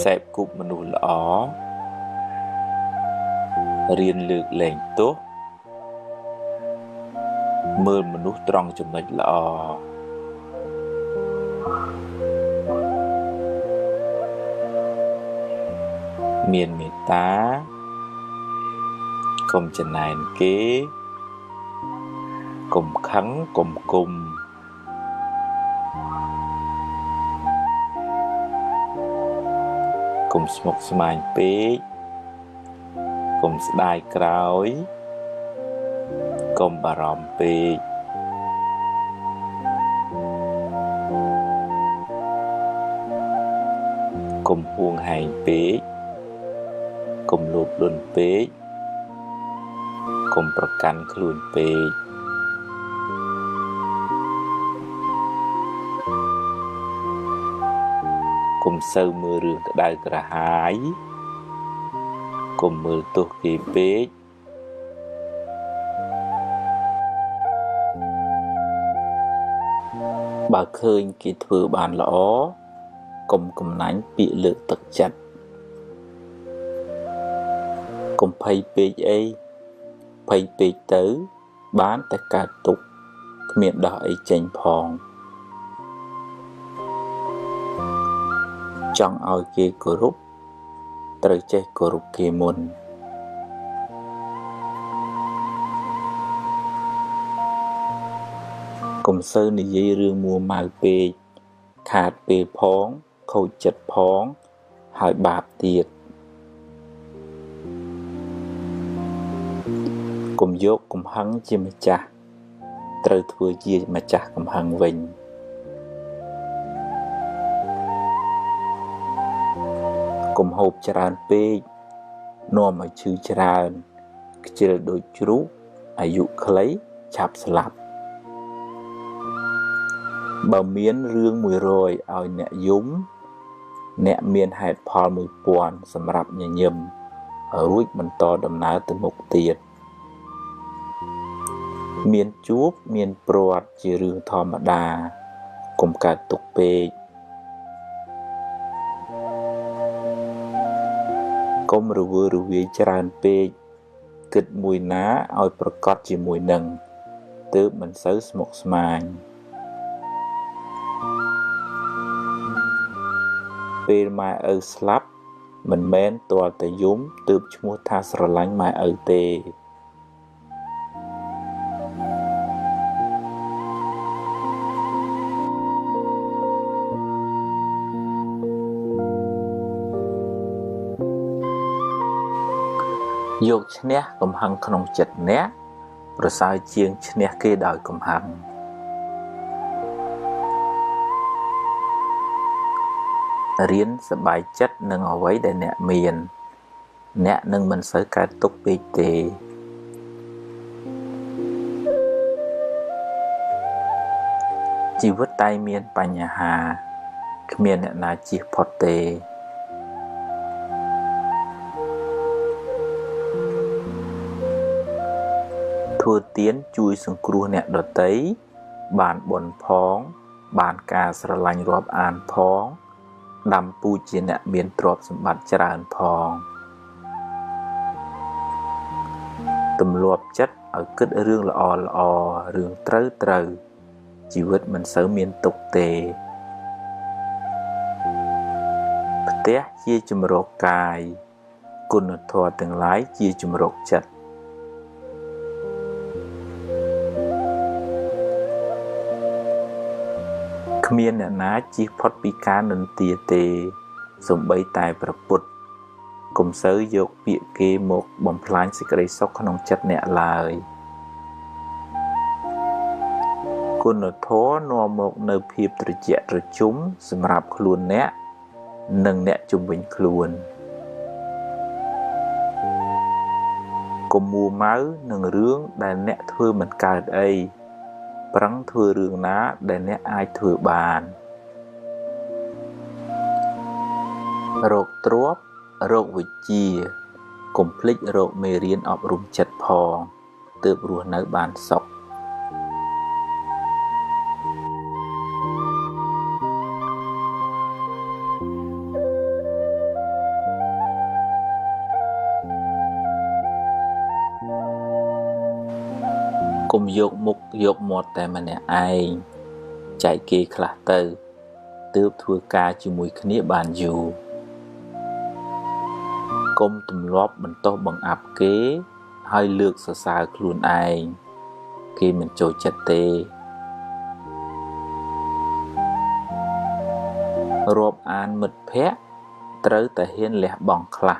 សេពគប់មនុស្សល្អរៀនលើកលែងទោសមើលមនុស្សត្រង់ចំណុចល្អមានមេត្តាកុំចំណែនគេកុំខឹងកុំគុំកុំស្មុគស្មាញពេកកុំស្ដាយក្រោយកុំបារម្ភពេកកុំហួងហែងពេកកុំលោភលន់ពេកកុំប្រកាន់ខ្លួនពេកកុំសូវមើលរឿងក្តៅក្រហាយកុំមើលទោសគេពេកបើឃើញគេធ្វើបានល្អកុំកំណាញ់ពាក្យលើកទឹកចិត្តកុំភ័យពេកអីភ័យពេកទៅបានតែកើតទុក្ខគ្មានដោះអីចេញផងចង់ឲ្យគេគោរពត្រូវចេះគោរពគេមុនកុំសូវនិយាយរឿងមួម៉ៅពេកខាតពេលផងខូចចិត្តផងហើយបាបទៀតកុំយកកំហឹងជាម្ចាស់ត្រូវធ្វើជាម្ចាស់កំហឹងវិញកុំហូបច្រើនពេកនាំឲ្យឈឺច្រើនខ្ជិលដូចជ្រូកអាយុខ្លីឆាប់ស្លាប់បើមានរឿង100ឲ្យអ្នកយំអ្នកមានហេតុផល1000សម្រាប់ញញឹមរួចបន្តដំណើរទៅមុខទៀតមានជួបមានព្រាត់ជារឿងធម្មតាកុំកើតទុក្ខពេកកុំរវើរវាយច្រើនពេកគិតមួយណាឲ្យប្រកបជាមួយនឹងទើបមិនសូវស្មុគស្មាញពេលម៉ែឪស្លាប់មិនមែនទាល់តែយំទើបឈ្មោះថាស្រឡាញ់ម៉ែឪទេយកឈ្នះកំហឹងក្នុងចិត្តអ្នកប្រសើរជាងឈ្នះគេដោយកំហឹងរៀនសប្បាយចិត្តនឹងអ្វីដែលអ្នកមានអ្នកនឹងមិនសូវកើតទុក្ខពេកទេជីវិតតែមានបញ្ហាគ្មានអ្នកណាជៀសផុតទេធ្វើទានជួយសង្គ្រោះអ្នកដទៃបានបុណ្យផងបានការស្រឡាញ់រាប់អានផងដាំពូជជាអ្នកមានទ្រព្យសម្បត្តិច្រើនផងទម្លាប់ចិត្តឲ្យគិតរឿងល្អល្អរឿងត្រូវត្រូវជីវិតមិនសូវមានទុក្ខទេផ្ទះជាជម្រកកាយគុណធម៌ទាំងឡាយជាជម្រកចិត្តគ្មានអ្នកណាជៀសផុតពីការនិន្ទាទេសូម្បីតែព្រះពុទ្ធកុំសូវយកពាក្យគេមកបំផ្លាញសេចក្តីសុខក្នុងចិត្តអ្នកឡើយគុណធម៌នាំមកនូវភាពត្រជាក់ត្រជុំសម្រាប់ខ្លួនអ្នកនិងអ្នកជុំវិញខ្លួនកុំមួម៉ៅនឹងរឿងដែលអ្នកធ្វើមិនកើតអី ប្រឹងធ្វើរឿងណាដែលអ្នកអាចធ្វើបានរកទ្រព្យរកវិជ្ជាកុំភ្លេចរកមេរៀនអប់រំចិត្តផងទើបរស់នៅបានសុខកុំយកមុខយកមាត់តែម្នាក់ឯងចែកគេខ្លះទៅទើបធ្វើការជាមួយគ្នាបានយូរកុំទម្លាប់បន្ទោសបង្អាប់គេហើយលើកសរសើរខ្លួនឯងគេមិនចូលចិត្តទេរាប់អានមិត្តភក្តិត្រូវតែហ៊ានលះបង់ខ្លះ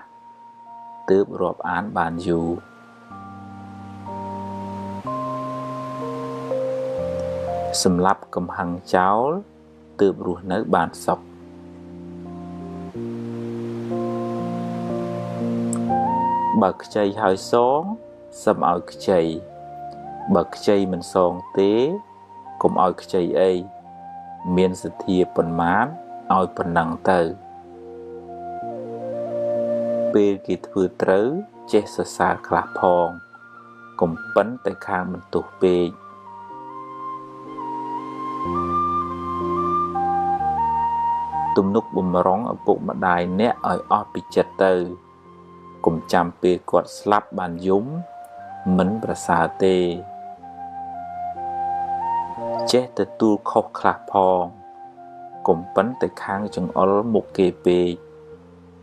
ទើបរាប់អានបានយូរសម្លាប់កំហឹងចោលទើបរស់នៅបានសុខបើខ្ចីហើយសងសុំឲ្យខ្ចីបើខ្ចីមិនសងទេកុំឲ្យខ្ចីអីមានសទ្ធាប៉ុន្មានឲ្យប៉ុណ្ណឹងទៅពេលគេធ្វើត្រូវចេះសរសើរខ្លះផងកុំប៉ិនតែខាងបន្ទោសពេកទំនុកបំរុងឪពុកម្ដាយអ្នកឲ្យអស់ពីចិត្តទៅកុំចាំពេលគាត់ស្លាប់បានយំមិនប្រសើរទេចេះទទួលខុសខ្លះផងកុំប៉ិនតែខាងចង្អុលមុខគេពេក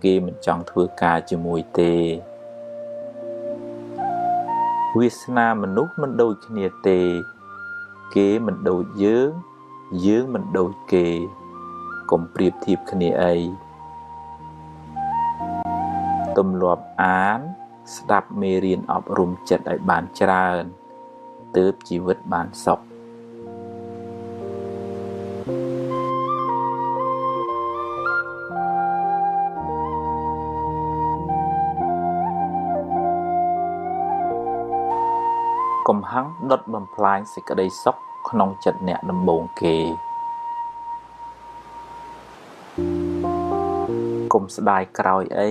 គេមិនចង់ធ្វើការជាមួយទេវាសនាមនុស្សមិនដូចគ្នាទេគេមិនដូចយើងយើងមិនដូចគេកុំប្រៀបធៀបគ្នាអីទម្លាប់អានស្ដាប់មេរៀនអប់រំចិត្តឲ្យបានច្រើនទើបជីវិតបានសុខកំហឹងដុតបំផ្លាញសេចក្តីសុខក្នុងចិត្តអ្នកដំបូងគេកុំស្ដាយក្រោយអី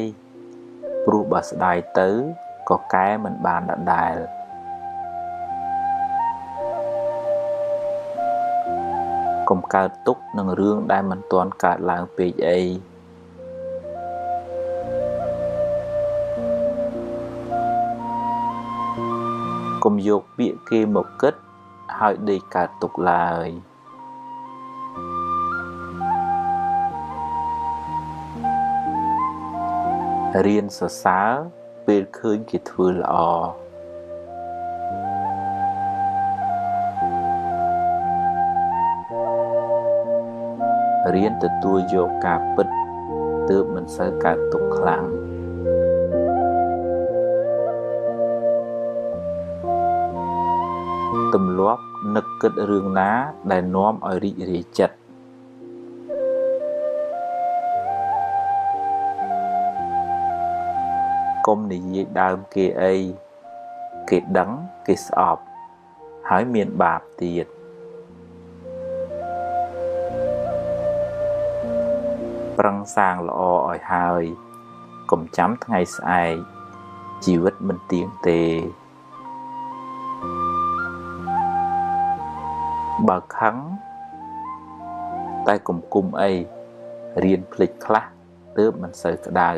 ព្រោះបើស្ដាយទៅក៏កែមិនបានដដែលកុំកើតទុក្ខនឹងរឿងដែលមិនទាន់កើតឡើងពេកអីកុំយកពាក្យគេមកគិតហើយដេកកើតទុក្ខឡើយរៀនសរសើរពេលឃើញគេធ្វើល្អរៀនទទួលយកការពិតទើបមិនសូវកើតទុក្ខខ្លាំងទម្លាប់នឹកគិតរឿងណាដែលនាំឲ្យរីករាយចិត្តកុំនិយាយដើមគេអីគេដឹងគេស្អប់ហើយមានបាបទៀតប្រឹងសាងល្អឲ្យហើយកុំចាំថ្ងៃស្អែកជីវិតមិនទៀងទេបើខឹងតែកុំគុំអីរៀនភ្លេចខ្លះទើបមិនសូវក្តៅ